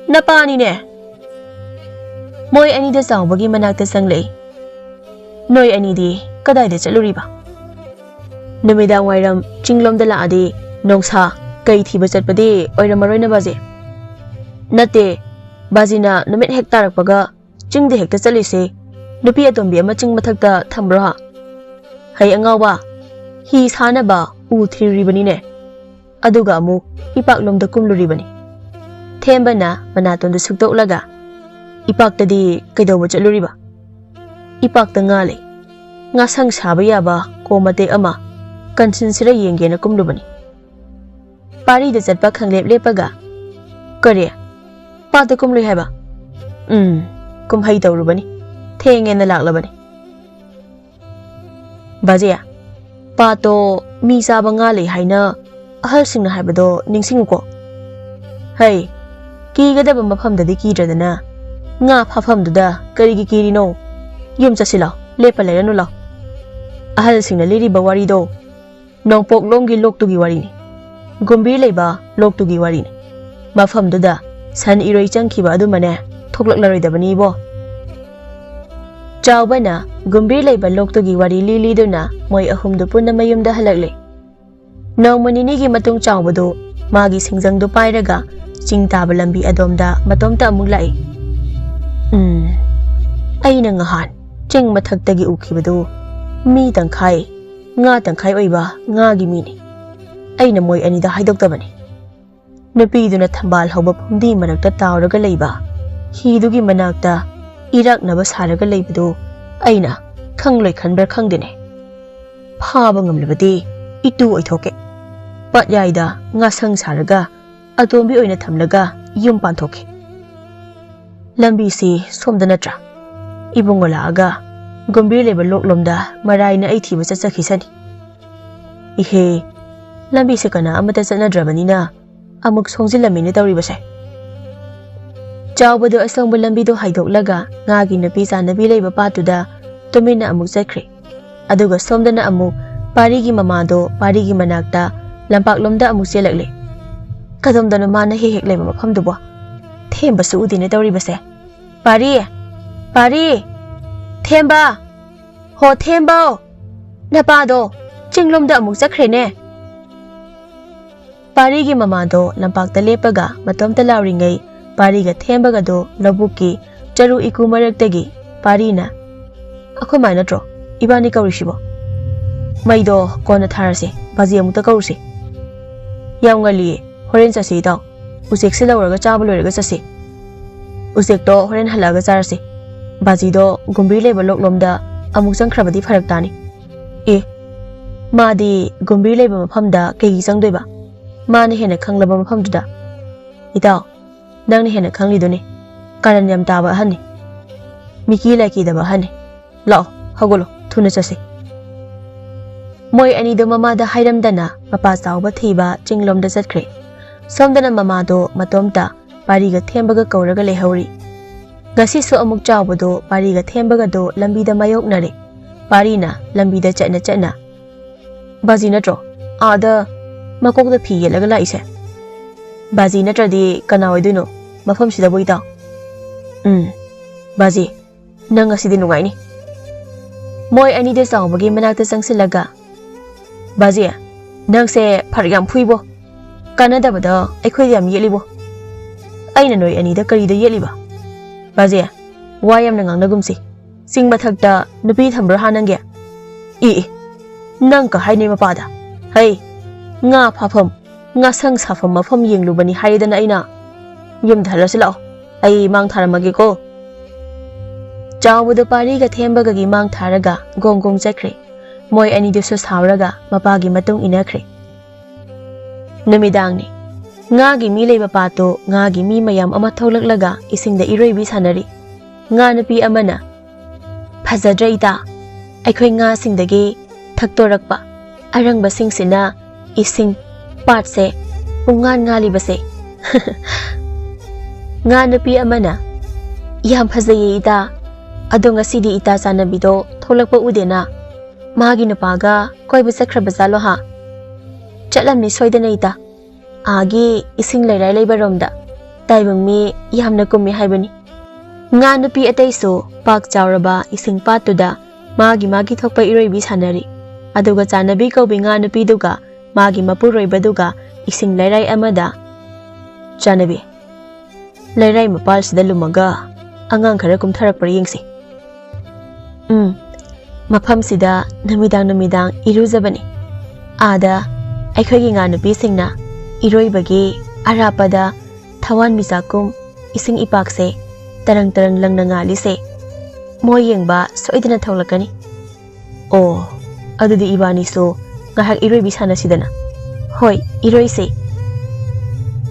ꯅꯄꯥꯅꯤꯅꯦ! ꯃꯣꯏ ꯑꯅꯤꯗ ꯆꯥꯎꯕꯒꯤ ꯃꯅꯥꯛꯇ ꯆꯪꯂꯛꯏ꯫ ꯅꯣꯏ ꯑꯅꯤꯗꯤ ꯀꯗꯥꯏꯗ ꯆꯠꯂꯨꯔꯤꯕ? ꯅꯨꯃꯤꯗꯥꯡ ꯋꯥꯏꯔꯝ ꯆꯤꯡꯂꯣꯝꯗ ꯂꯥꯛꯑꯗꯤ ꯅꯣꯡꯁꯥ ꯀꯩ ꯊꯤꯕ ꯆꯠꯄꯗꯤ ꯑꯣꯏꯔꯝꯃꯔꯣꯏꯅ ꯕꯥꯖꯤ? ꯅꯠꯇꯦ, ꯕꯥꯖꯤꯅ ꯅꯨꯃꯤꯠ ꯍꯦꯛ ꯇꯥꯔꯛꯄꯒ ꯆꯤꯡꯗ ꯍꯦꯛꯇ ꯆꯠꯂꯤꯁꯦ ꯅꯨꯄꯤ ꯑꯇꯣꯝꯕꯤ ꯑꯃ ꯆꯤꯡ ꯃꯊꯛꯇ ꯊꯝꯕ꯭ꯔꯣ ꯍꯥ? ꯍꯩ ꯑꯉꯥꯎꯕ, ꯍꯤ ꯁꯥꯅꯕ ꯎ ꯊꯤꯔꯨꯔꯤꯕꯅꯤꯅꯦ꯫ ꯑꯗꯨꯒ ꯑꯃꯨꯛ ꯏꯄꯥꯛꯂꯣꯝꯗ ꯀꯨꯝꯂꯨꯔꯤꯕꯅꯤ꯫ ꯊꯦꯝꯕꯅ ꯃꯅꯥꯇꯣꯟꯗꯨ ꯁꯨꯛꯇꯣꯛꯂꯒ, "ꯏꯄꯥꯛꯇꯗꯤ ꯀꯩꯗꯧꯕ ꯆꯠꯂꯨꯔꯤꯕ?" "ꯏꯄꯥꯛꯇ ꯉꯥ ꯂꯩ꯫ ꯉꯥꯁꯪ ꯁꯥꯕ ꯌꯥꯕ ꯀꯣꯝ ꯃꯇꯦꯛ ꯑꯃ ꯀꯟꯁꯤꯟꯁꯤꯔ ꯌꯦꯡꯒꯦꯅ ꯀꯨꯝꯂꯨꯕꯅꯤ꯫" ꯄꯥꯔꯤꯗ ꯆꯠꯄ ꯈꯪꯂꯦꯞ ꯂꯦꯞꯄꯒ, "ꯀꯔꯤ? ꯄꯥꯠꯇ ꯀꯨꯝꯂꯨꯏ ꯍꯥꯏꯕ?" "ꯎꯝ, ꯀꯨꯝꯍꯩ ꯇꯧꯔꯨꯕꯅꯤ꯫ ꯊꯦꯡꯉꯦꯅ ꯂꯥꯛꯂꯕꯅꯤ꯫" "ꯕꯥꯖꯤ, ꯄꯥꯠꯇꯣ ꯃꯤ ꯆꯥꯕ ꯉꯥ ꯂꯩ ꯍꯥꯏꯅ ꯑꯍꯜꯁꯤꯡꯅ ꯍꯥꯏꯕꯗꯣ ꯅꯤꯡꯁꯤꯡꯉꯨꯀꯣ꯫" "ꯍꯩ, ꯀꯤꯒꯗꯕ ꯃꯐꯝꯗꯗꯤ ꯀꯤꯗ꯭ꯔꯗꯅ ꯉꯥ ꯐꯥꯐꯝꯗꯨꯗ ꯀꯔꯤꯒꯤ ꯀꯤꯔꯤꯅꯣ? ꯌꯨꯝ ꯆꯠꯁꯤ ꯂꯥꯎ, ꯂꯦꯞꯄ ꯂꯩꯔꯅꯨ ꯂꯥꯎ꯫ ꯑꯍꯜꯁꯤꯡꯅ ꯂꯤꯔꯤꯕ ꯋꯥꯔꯤꯗꯣ ꯅꯣꯡꯄꯣꯛꯂꯣꯝꯒꯤ ꯂꯣꯛꯇꯨꯒꯤ ꯋꯥꯔꯤꯅꯤ꯫ ꯒꯨꯝꯕꯤꯔ ꯂꯩꯕ ꯂꯣꯛꯇꯨꯒꯤ ꯋꯥꯔꯤꯅꯤ꯫ ꯃꯐꯝꯗꯨꯗ ꯁꯟ ꯏꯔꯣꯏ ꯆꯪꯈꯤꯕ ꯑꯗꯨꯃꯅꯦ ꯊꯣꯛꯂꯛꯂꯔꯣꯏꯗꯕꯅꯤ ꯏꯕꯣ꯫" ꯆꯥꯎꯕꯅ ꯒꯨꯝꯕꯤꯔ ꯂꯩꯕ ꯂꯣꯛꯇꯨꯒꯤ ꯋꯥꯔꯤ ꯂꯤ ꯂꯤꯗꯨꯅ ꯃꯣꯏ ꯑꯍꯨꯝꯗꯨ ꯄꯨꯟꯅ ꯃꯌꯨꯝꯗ ꯍꯜꯂꯛꯂꯦ꯫ ꯅꯣꯡꯃ ꯅꯤꯅꯤꯒꯤ ꯃꯇꯨꯡ ꯆꯥꯎꯕꯗꯨ ꯃꯥꯒꯤ ꯁꯤꯡꯖꯪꯗꯨ ꯄꯥꯏꯔꯒ ꯆꯤꯡ ꯇꯥꯕ ꯂꯝꯕꯤ ꯑꯗꯣꯝꯗ ꯃꯇꯣꯝꯇ ꯑꯃꯨꯛ ꯂꯥꯛꯏ꯫ "ꯎꯝ, ꯑꯩꯅ ꯉꯍꯥꯟ ꯆꯤꯡ ꯃꯊꯛꯇꯒꯤ ꯎꯈꯤꯕꯗꯨ ꯃꯤ ꯇꯪꯈꯥꯏ, ꯉꯥ ꯇꯪꯈꯥꯏ ꯑꯣꯏꯕ ꯉꯥꯒꯤ ꯃꯤꯅꯤ꯫ ꯑꯩꯅ ꯃꯣꯏ ꯑꯅꯤꯗ ꯍꯥꯏꯗꯣꯛꯇꯕꯅꯤ꯫ ꯅꯨꯄꯤꯗꯨꯅ ꯊꯝꯕꯥꯜ ꯍꯧꯕ ꯐꯨꯝꯗꯤ ꯃꯔꯛꯇ ꯇꯥꯎꯔꯒ ꯂꯩꯕ ꯍꯤꯗꯨꯒꯤ ꯃꯅꯥꯛꯇ ꯏꯔꯥꯛꯅꯕ ꯁꯥꯔꯒ ꯂꯩꯕꯗꯨ ꯑꯩꯅ ꯈꯪꯂꯣꯏ ꯈꯟꯕ꯭ꯔꯥ ꯈꯪꯗꯦꯅꯦ꯫ ꯐꯥꯕ ꯉꯝꯂꯕꯗꯤ ꯏꯇꯨ ꯑꯣꯏꯊꯣꯛꯀꯦ꯫ ꯄꯥꯠꯌꯥꯏꯗ ꯉꯥꯁꯪ ꯁꯥꯔꯒ ꯑꯇꯣꯝꯕꯤ ꯑꯣꯏꯅ ꯊꯝꯂꯒ ꯌꯨꯝ ꯄꯥꯟꯊꯣꯛꯀꯦ꯫ ꯂꯝꯕꯤꯁꯤ ꯁꯣꯝꯗ ꯅꯠꯇ꯭ꯔꯥ? ꯏꯕꯨꯡꯉꯣ ꯂꯥꯛꯑꯒ ꯒꯨꯝꯕꯤꯔ ꯂꯩꯕ ꯂꯣꯛꯂꯣꯝꯗ ꯃꯔꯥꯏꯅ ꯑꯩ ꯊꯤꯕ ꯆꯠꯆꯈꯤꯁꯅꯤ꯫" "ꯏꯍꯦ, ꯂꯝꯕꯤꯁꯦ ꯀꯅꯥ ꯑꯃꯠꯇ ꯆꯠꯅꯗ꯭ꯔꯕꯅꯤꯅ ꯑꯃꯨꯛ ꯁꯣꯡꯖꯤꯜꯂꯝꯃꯤꯅꯦ ꯇꯧꯔꯤꯕꯁꯦ꯫ ꯆꯥꯎꯕꯗꯣ ꯑꯁꯣꯡꯕ ꯂꯝꯕꯤꯗꯣ ꯍꯥꯏꯗꯣꯛꯂꯒ ꯉꯥꯒꯤ ꯅꯨꯄꯤ ꯆꯥꯟꯅꯕꯤ ꯂꯩꯕ ꯄꯥꯠꯇꯨꯗ ꯇꯨꯃꯤꯟꯅ ꯑꯃꯨꯛ ꯆꯠꯈ꯭ꯔꯦ꯫ ꯑꯗꯨꯒ ꯁꯣꯝꯗꯅ ꯑꯃꯨꯛ ꯄꯥꯔꯤꯒꯤ ꯃꯃꯥꯗꯣ ꯄꯥꯔꯤꯒꯤ ꯃꯅꯥꯛꯇ ꯂꯝꯄꯥꯛꯂꯣꯝꯗ ꯑꯃꯨꯛ ꯆꯦꯜꯂꯛꯂꯦ꯫ ꯀꯗꯣꯝꯗꯅꯣ ꯃꯥꯅ ꯍꯦꯛ ꯍꯦꯛ ꯂꯩꯕ ꯃꯐꯝꯗꯨꯕꯣ? ꯊꯦꯝꯕꯁꯨ ꯎꯗꯦꯅꯦ ꯇꯧꯔꯤꯕꯁꯦ꯫ "ꯄꯥꯔꯤ! ꯄꯥꯔꯤ! ꯊꯦꯝꯕ! ꯍꯣ ꯊꯦꯝꯕꯧ! ꯅꯄꯥꯗꯣ ꯆꯤꯡꯂꯣꯝꯗ ꯑꯃꯨꯛ ꯆꯠꯈ꯭ꯔꯦꯅꯦ!" ꯄꯥꯔꯤꯒꯤ ꯃꯃꯥꯗꯣ ꯂꯝꯄꯥꯛꯇ ꯂꯦꯞꯄꯒ ꯃꯇꯣꯝꯇ ꯂꯥꯎꯔꯤꯉꯩ, ꯄꯥꯔꯤꯒ ꯊꯦꯝꯕꯒꯗꯣ ꯂꯧꯕꯨꯛꯀꯤ ꯆꯔꯨ ꯏꯀꯨ ꯃꯔꯛꯇꯒꯤ ꯄꯥꯔꯤꯅ, "ꯑꯩꯈꯣꯏ ꯃꯥ ꯅꯠꯇ꯭ꯔꯣ ꯏꯕꯥꯅꯤ ꯀꯧꯔꯤꯁꯤꯕꯣ? ꯃꯩꯗꯣ ꯀꯣꯟꯅ ꯊꯥꯔꯁꯦ, ꯕꯥꯖꯤ ꯑꯃꯨꯛꯇ ꯀꯧꯔꯨꯁꯦ꯫ ꯌꯥꯝ ꯉꯜꯂꯤꯌꯦ, ꯍꯣꯔꯦꯟ ꯆꯠꯁꯤ ꯏꯇꯥꯎ꯫ ꯎꯆꯦꯛꯁꯦ ꯂꯧꯔꯒ ꯆꯥꯕ ꯂꯣꯏꯔꯒ ꯆꯠꯁꯤ꯫ ꯎꯆꯦꯛꯇꯣ ꯍꯣꯔꯦꯟ ꯍꯜꯂꯛꯑꯒ ꯆꯥꯔꯁꯤ꯫ ꯕꯥꯖꯤꯗꯣ ꯒꯨꯝꯕ꯭ꯔꯤ ꯂꯩꯕ ꯂꯣꯛꯂꯣꯝꯗ ꯑꯃꯨꯛ ꯆꯪꯈ꯭ꯔꯕꯗꯤ ꯐꯔꯛ ꯇꯥꯅꯤ꯫" "ꯑꯦ, ꯃꯥꯗꯤ ꯒꯨꯝꯕ꯭ꯔꯤ ꯂꯩꯕ ꯃꯐꯝꯗ ꯀꯩꯒꯤ ꯆꯪꯗꯣꯏꯕ? ꯃꯥꯅ ꯍꯦꯟꯅ ꯈꯪꯂꯕ ꯃꯐꯝꯗꯨꯗ꯫" "ꯏꯇꯥꯎ, ꯅꯪꯅ ꯍꯦꯟꯅ ꯈꯪꯂꯤꯗꯨꯅꯤ꯫ ꯀꯥꯔꯟ ꯌꯥꯝ ꯇꯥꯕ ꯑꯍꯟꯅꯤ꯫ ꯃꯤꯀꯤ ꯂꯥꯏꯀꯤꯗꯕ ꯑꯍꯟꯅꯤ꯫ ꯂꯥꯛꯑꯣ, ꯍꯧꯒꯠꯂꯣ, ꯊꯨꯅ ꯆꯠꯁꯤ꯫" ꯃꯣꯏ ꯑꯅꯤꯗꯣ ꯃꯃꯥꯗ ꯍꯥꯏꯔꯝꯗꯅ ꯃꯄꯥ ꯆꯥꯎꯕ ꯊꯤꯕ ꯆꯤꯡꯂꯣꯝꯗ ꯆꯠꯈ꯭ꯔꯦ꯫ ꯁꯣꯝꯗꯅ ꯃꯃꯥꯗꯣ ꯃꯇꯣꯝꯇ ꯄꯥꯔꯤꯒ ꯊꯦꯝꯕꯒ ꯀꯧꯔꯒ ꯂꯩꯍꯧꯔꯤ꯫ ꯉꯁꯤꯁꯨ ꯑꯃꯨꯛ ꯆꯥꯎꯕꯗꯣ ꯄꯥꯔꯤꯒ ꯊꯦꯝꯕꯒꯗꯣ ꯂꯝꯕꯤꯗ ꯃꯥꯌꯣꯛꯅꯔꯦ꯫ ꯄꯥꯔꯤꯅ ꯂꯝꯕꯤꯗ ꯆꯠꯅ ꯆꯠꯅ, "ꯕꯥꯖꯤ ꯅꯠꯇ꯭ꯔꯣ? ꯑꯥꯗ ꯃꯀꯣꯛꯇ ꯐꯤ ꯌꯦꯠꯂꯒ ꯂꯥꯛꯏꯁꯦ?" "ꯕꯥꯖꯤ ꯅꯠꯇ꯭ꯔꯗꯤ ꯀꯅꯥ ꯑꯣꯏꯗꯣꯏꯅꯣ ꯃꯐꯝꯁꯤꯗꯕꯨ ꯏꯇꯥꯎ?" "ꯎꯝ, ꯕꯥꯖꯤ, ꯅꯪ ꯉꯁꯤꯗꯤ ꯅꯨꯡꯉꯥꯏꯅꯤ꯫" ꯃꯣꯏ ꯑꯅꯤꯗ ꯆꯥꯎꯕꯒꯤ ꯃꯅꯥꯛꯇ ꯆꯪꯁꯤꯜꯂꯒ, "ꯕꯥꯖꯤ, ꯅꯪꯁꯦ ꯐꯔꯛ ꯌꯥꯝ ꯐꯨꯏꯕꯣ꯫ ꯀꯥꯟꯅꯗꯕꯗ ꯑꯩꯈꯣꯏꯗ ꯌꯥꯝ ꯌꯦꯠꯂꯤꯕꯣ꯫ ꯑꯩꯅ ꯅꯣꯏ ꯑꯅꯤꯗ ꯀꯔꯤꯗ ꯌꯦꯠꯂꯤꯕ? ꯕꯥꯖꯤ, ꯋꯥ ꯌꯥꯝꯅ ꯉꯥꯡꯅꯒꯨꯝꯁꯤ꯫ ꯆꯤꯡ ꯃꯊꯛꯇ ꯅꯨꯄꯤ ꯊꯝꯕ꯭ꯔꯣ ꯍꯥ ꯅꯪꯒꯤ? ꯏ, ꯏ, ꯅꯪ ꯀ ꯍꯥꯏꯅꯤ ꯃꯄꯥꯗ? ꯍꯩ, ꯉꯥ ꯐꯥꯐꯝ, ꯉꯥꯁꯪ ꯁꯥꯐꯝ ꯃꯐꯝ ꯌꯦꯡꯂꯨꯕꯅꯤ ꯍꯥꯏꯔꯦꯗꯅ ꯑꯩꯅ꯫ ꯌꯨꯝꯗ ꯍꯜꯂꯁꯤ ꯂꯥꯛꯑꯣ, ꯑꯩ ꯃꯥꯡ ꯊꯥꯔꯝꯃꯒꯦꯀꯣ꯫" ꯆꯥꯎꯕꯗꯣ ꯄꯥꯔꯤꯒ ꯊꯦꯝꯕꯒꯒꯤ ꯃꯥꯡ ꯊꯥꯔꯒ ꯒꯣꯡ ꯒꯣꯡ ꯆꯠꯈ꯭ꯔꯦ꯫ ꯃꯣꯏ ꯑꯅꯤꯗꯨꯁꯨ ꯁꯥꯎꯔꯒ ꯃꯄꯥꯒꯤ ꯃꯇꯨꯡ ꯏꯟꯅꯈ꯭ꯔꯦ꯫ ꯅꯨꯃꯤꯗꯥꯡꯅꯤ꯫ ꯉꯥꯒꯤ ꯃꯤ ꯂꯩꯕ ꯄꯥꯠꯇꯣ ꯉꯥꯒꯤ ꯃꯤ ꯃꯌꯥꯝ ꯑꯃ ꯊꯣꯛꯂꯛꯂꯒ ꯏꯁꯤꯡꯗ ꯏꯔꯣꯏꯕꯤ ꯁꯥꯟꯅꯔꯤ꯫ ꯉꯥ ꯅꯨꯄꯤ ꯑꯃꯅ, "ꯐꯖꯗ꯭ꯔꯥ ꯏꯇꯥ? ꯑꯩꯈꯣꯏ ꯉꯥꯁꯤꯡꯗꯒꯤ ꯊꯛꯇꯣꯔꯛꯄ ꯑꯔꯪꯕꯁꯤꯡꯁꯤꯅ ꯏꯁꯤꯡ ꯄꯥꯠꯁꯦ ꯄꯨꯡꯉꯥꯟ ꯉꯥꯜꯂꯤꯕꯁꯦ꯫ ꯉꯥ ꯅꯨꯄꯤ ꯑꯃꯅ, "ꯌꯥꯝ ꯐꯖꯩꯌꯦ ꯏꯇꯥ, ꯑꯗꯣ ꯉꯁꯤꯗꯤ ꯏꯇꯥ ꯆꯥꯟꯅꯕꯤꯗꯣ ꯊꯣꯛꯂꯛꯄ ꯎꯗꯦꯅ, ꯃꯥꯒꯤ ꯅꯨꯄꯥꯒ ꯀꯣꯏꯕ ꯆꯠꯈ꯭ꯔꯕ ꯖꯥꯠꯂꯣ ꯍꯥ?" "ꯆꯠꯂꯝꯅꯤ ꯁꯣꯏꯗꯅ ꯏꯇꯥ, ꯑꯥꯒꯤ ꯏꯁꯤꯡ ꯂꯩꯔꯥꯏ ꯂꯩꯕꯔꯣꯝꯗ, ꯇꯥꯏꯕꯪ ꯃꯤ ꯌꯥꯝꯅ ꯀꯨꯝꯃꯤ ꯍꯥꯏꯕꯅꯤ꯫" ꯉꯥ ꯅꯨꯄꯤ ꯑꯇꯩꯁꯨ ꯄꯥꯛ ꯆꯥꯎꯔꯕ ꯏꯁꯤꯡ ꯄꯥꯠꯇꯨꯗ ꯃꯥꯒꯤ ꯃꯥꯒꯤ ꯊꯣꯛꯄ ꯏꯔꯣꯏꯕꯤ ꯁꯥꯟꯅꯔꯤ꯫ ꯑꯗꯨꯒ ꯆꯥꯟꯅꯕꯤ ꯀꯧꯕꯤ ꯉꯥ ꯅꯨꯄꯤꯗꯨꯒ ꯃꯥꯒꯤ ꯃꯄꯨꯔꯣꯏꯕꯗꯨꯒ ꯏꯁꯤꯡ ꯂꯩꯔꯥꯏ ꯑꯃꯗ, "ꯆꯥꯟꯅꯕꯤ, ꯂꯩꯔꯥꯏ ꯃꯄꯥꯜꯁꯤꯗ ꯂꯨꯝꯃꯒ ꯑꯉꯥꯡ ꯈꯔ ꯀꯨꯝꯊꯔꯛꯄ꯭ꯔꯥ ꯌꯦꯡꯁꯤ꯫" ꯎꯝ, ꯃꯐꯝꯁꯤꯗ ꯅꯨꯃꯤꯗꯥꯡ ꯅꯨꯃꯤꯗꯥꯡ ꯏꯔꯨꯖꯕꯅꯤ꯫ ꯑꯥꯗ ꯑꯩꯈꯣꯏꯒꯤ ꯉꯥ ꯅꯨꯄꯤꯁꯤꯡꯅ ꯏꯔꯣꯏꯕꯒꯤ ꯑꯔꯥꯞꯄꯗ ꯊꯋꯥꯟ ꯃꯤꯆꯥꯛꯀꯨꯝ ꯏꯁꯤꯡ ꯏꯄꯥꯛꯁꯦ ꯇꯔꯪ ꯇꯔꯪ ꯂꯪꯅ ꯉꯥꯜꯂꯤꯁꯦ, ꯃꯣꯏ ꯌꯦꯡꯕ ꯁꯣꯏꯗꯅ ꯊꯣꯛꯂꯛꯀꯅꯤ꯫ ꯑꯣ, ꯑꯗꯨꯗꯤ ꯏꯕꯥꯅꯤꯁꯨ ꯉꯥꯏꯍꯥꯛ ꯏꯔꯣꯏꯕꯤ ꯁꯥꯟꯅꯁꯤꯗꯅ꯫ ꯍꯣꯏ, ꯏꯔꯣꯏꯁꯦ꯫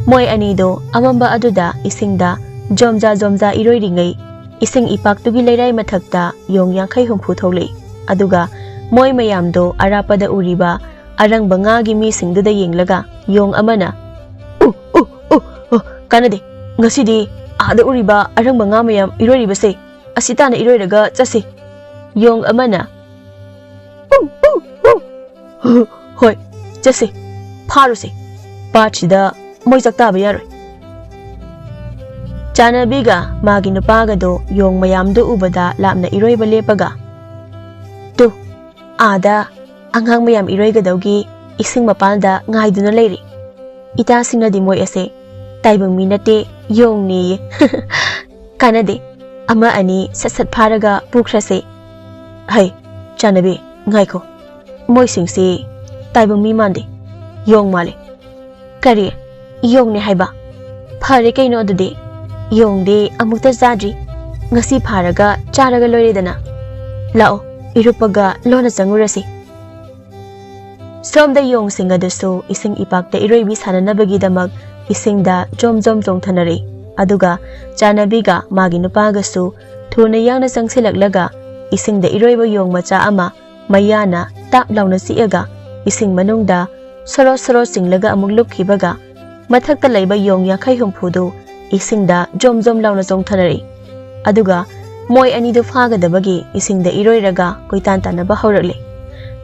ꯃꯣꯏ ꯑꯅꯤꯗꯣ ꯑꯃꯝꯕ ꯑꯗꯨꯗ ꯏꯁꯤꯡꯗ ꯖꯣꯝꯖꯥ ꯖꯣꯝꯖꯥ ꯏꯔꯣꯏꯔꯤꯉꯩ, ꯏꯁꯤꯡ ꯏꯄꯥꯛꯇꯨꯒꯤ ꯂꯩꯔꯥꯏ ꯃꯊꯛꯇ ꯌꯣꯡ ꯌꯥꯡꯈꯩ ꯍꯨꯝꯐꯨ ꯊꯣꯛꯂꯛꯏ꯫ ꯑꯗꯨꯒ ꯃꯣꯏ ꯃꯌꯥꯝꯗꯣ ꯑꯔꯥꯞꯄꯗ ꯎꯔꯤꯕ ꯑꯔꯪꯕ ꯉꯥꯒꯤ ꯃꯤꯁꯤꯡꯗꯨꯗ ꯌꯦꯡꯂꯒ ꯌꯣꯡ ꯑꯃꯅ, "ꯎ, ꯎ, ꯎ, ꯎ, ꯀꯥꯟꯅꯗꯦ, ꯉꯁꯤꯗꯤ ꯑꯥꯗ ꯎꯔꯤꯕ ꯑꯔꯪꯕ ꯉꯥ ꯃꯌꯥꯝ ꯏꯔꯣꯏꯔꯤꯕꯁꯦ, ꯑꯁꯤ ꯇꯥꯅ ꯏꯔꯣꯏꯔꯒ ꯆꯠꯁꯤ꯫" ꯌꯣꯡ ꯑꯃꯅ, "ꯎ, ꯎ, ꯎ, ꯍꯣꯏ, ꯆꯠꯁꯤ, ꯐꯥꯔꯨꯁꯤ, ꯄꯥꯠꯁꯤꯗ ꯃꯣꯏ ꯆꯥꯛꯇꯥꯕ ꯌꯥꯔꯣꯏ꯫" ꯆꯥꯟꯅꯕꯤꯒ ꯃꯥꯒꯤ ꯅꯨꯄꯥꯒꯗꯣ ꯌꯣꯡ ꯃꯌꯥꯝꯗꯨ ꯎꯕꯗ ꯂꯥꯞꯅ ꯏꯔꯣꯏꯕ ꯂꯦꯞꯄꯒ, "ꯇꯨ, ꯑꯥꯗ ꯑꯉꯥꯡ ꯃꯌꯥꯝ ꯏꯔꯣꯏꯒꯗꯧꯒꯤ ꯏꯁꯤꯡ ꯃꯄꯥꯟꯗ ꯉꯥꯏꯗꯨꯅ ꯂꯩꯔꯤ꯫ ꯏꯇꯥꯁꯤꯡꯅꯗꯤ ꯃꯣꯏ ꯑꯁꯦ ꯇꯥꯏꯕꯪ ꯃꯤ ꯅꯠꯇꯦ, ꯌꯣꯡꯅꯦꯌꯦ꯫" "ꯀꯥꯟꯅꯗꯦ, ꯑꯃ ꯑꯅꯤ ꯁꯠ ꯁꯠ ꯐꯥꯔꯒ ꯄꯨꯈ꯭ꯔꯁꯦ꯫" "ꯍꯩ, ꯆꯥꯟꯅꯕꯤ, ꯉꯥꯏꯈꯣ, ꯃꯣꯏꯁꯤꯡꯁꯤ ꯇꯥꯏꯕꯪ ꯃꯤ ꯃꯥꯟꯗꯦ, ꯌꯣꯡ ꯃꯥꯜꯂꯦ꯫" "ꯀꯔꯤ? ꯌꯣꯡꯅꯦ ꯍꯥꯏꯕ? ꯐꯔꯦ ꯀꯩꯅꯣ ꯑꯗꯨꯗꯤ, ꯌꯣꯡꯗꯤ ꯑꯃꯨꯛꯇ ꯆꯥꯗ꯭ꯔꯤ, ꯉꯁꯤ ꯐꯥꯔꯒ ꯆꯥꯔꯒ ꯂꯣꯏꯔꯦꯗꯅ꯫ ꯂꯥꯛꯑꯣ, ꯏꯔꯨꯞꯄꯒ ꯂꯣꯟꯅ ꯆꯪꯉꯨꯔꯁꯤ꯫" ꯁꯣꯝꯗ ꯌꯣꯡꯁꯤꯡ ꯑꯗꯨꯁꯨ ꯏꯁꯤꯡ ꯏꯄꯥꯛꯇ ꯏꯔꯣꯏꯕꯤ ꯁꯥꯟꯅꯅꯕꯒꯤꯗꯃꯛ ꯏꯁꯤꯡꯗ ꯖꯣꯝ ꯖꯣꯝ ꯆꯣꯡꯊꯅꯔꯛꯏ꯫ ꯑꯗꯨꯒ ꯆꯥꯟꯅꯕꯤꯒ ꯃꯥꯒꯤ ꯅꯨꯄꯥꯒꯁꯨ ꯊꯨꯅ ꯌꯥꯡꯅ ꯆꯪꯁꯤꯜꯂꯛꯂꯒ ꯏꯁꯤꯡꯗ ꯏꯔꯣꯏꯕ ꯌꯣꯡ ꯃꯆꯥ ꯑꯃ ꯃꯌꯥꯅ ꯇꯥꯞ ꯂꯥꯎꯅ ꯆꯤꯛꯑꯒ ꯏꯁꯤꯡ ꯃꯅꯨꯡꯗ ꯁꯣꯔꯣ ꯁꯣꯔꯣ ꯆꯤꯡꯂꯒ ꯑꯃꯨꯛ ꯂꯨꯞꯈꯤꯕꯒ ꯃꯊꯛꯇ ꯂꯩꯕ ꯌꯣꯡ ꯌꯥꯡꯈꯩ ꯍꯨꯝꯐꯨꯗꯨ ꯏꯁꯤꯡꯗ ꯖꯣꯝ ꯖꯣꯝ ꯂꯥꯎꯅ ꯆꯣꯡꯊꯅꯔꯛꯏ꯫ ꯑꯗꯨꯒ ꯃꯣꯏ ꯑꯅꯤꯗꯨ ꯐꯥꯒꯗꯕꯒꯤ ꯏꯁꯤꯡꯗ ꯏꯔꯣꯏꯔꯒ ꯀꯣꯏꯇꯥꯟ ꯇꯥꯟꯅꯕ ꯍꯧꯔꯛꯂꯦ꯫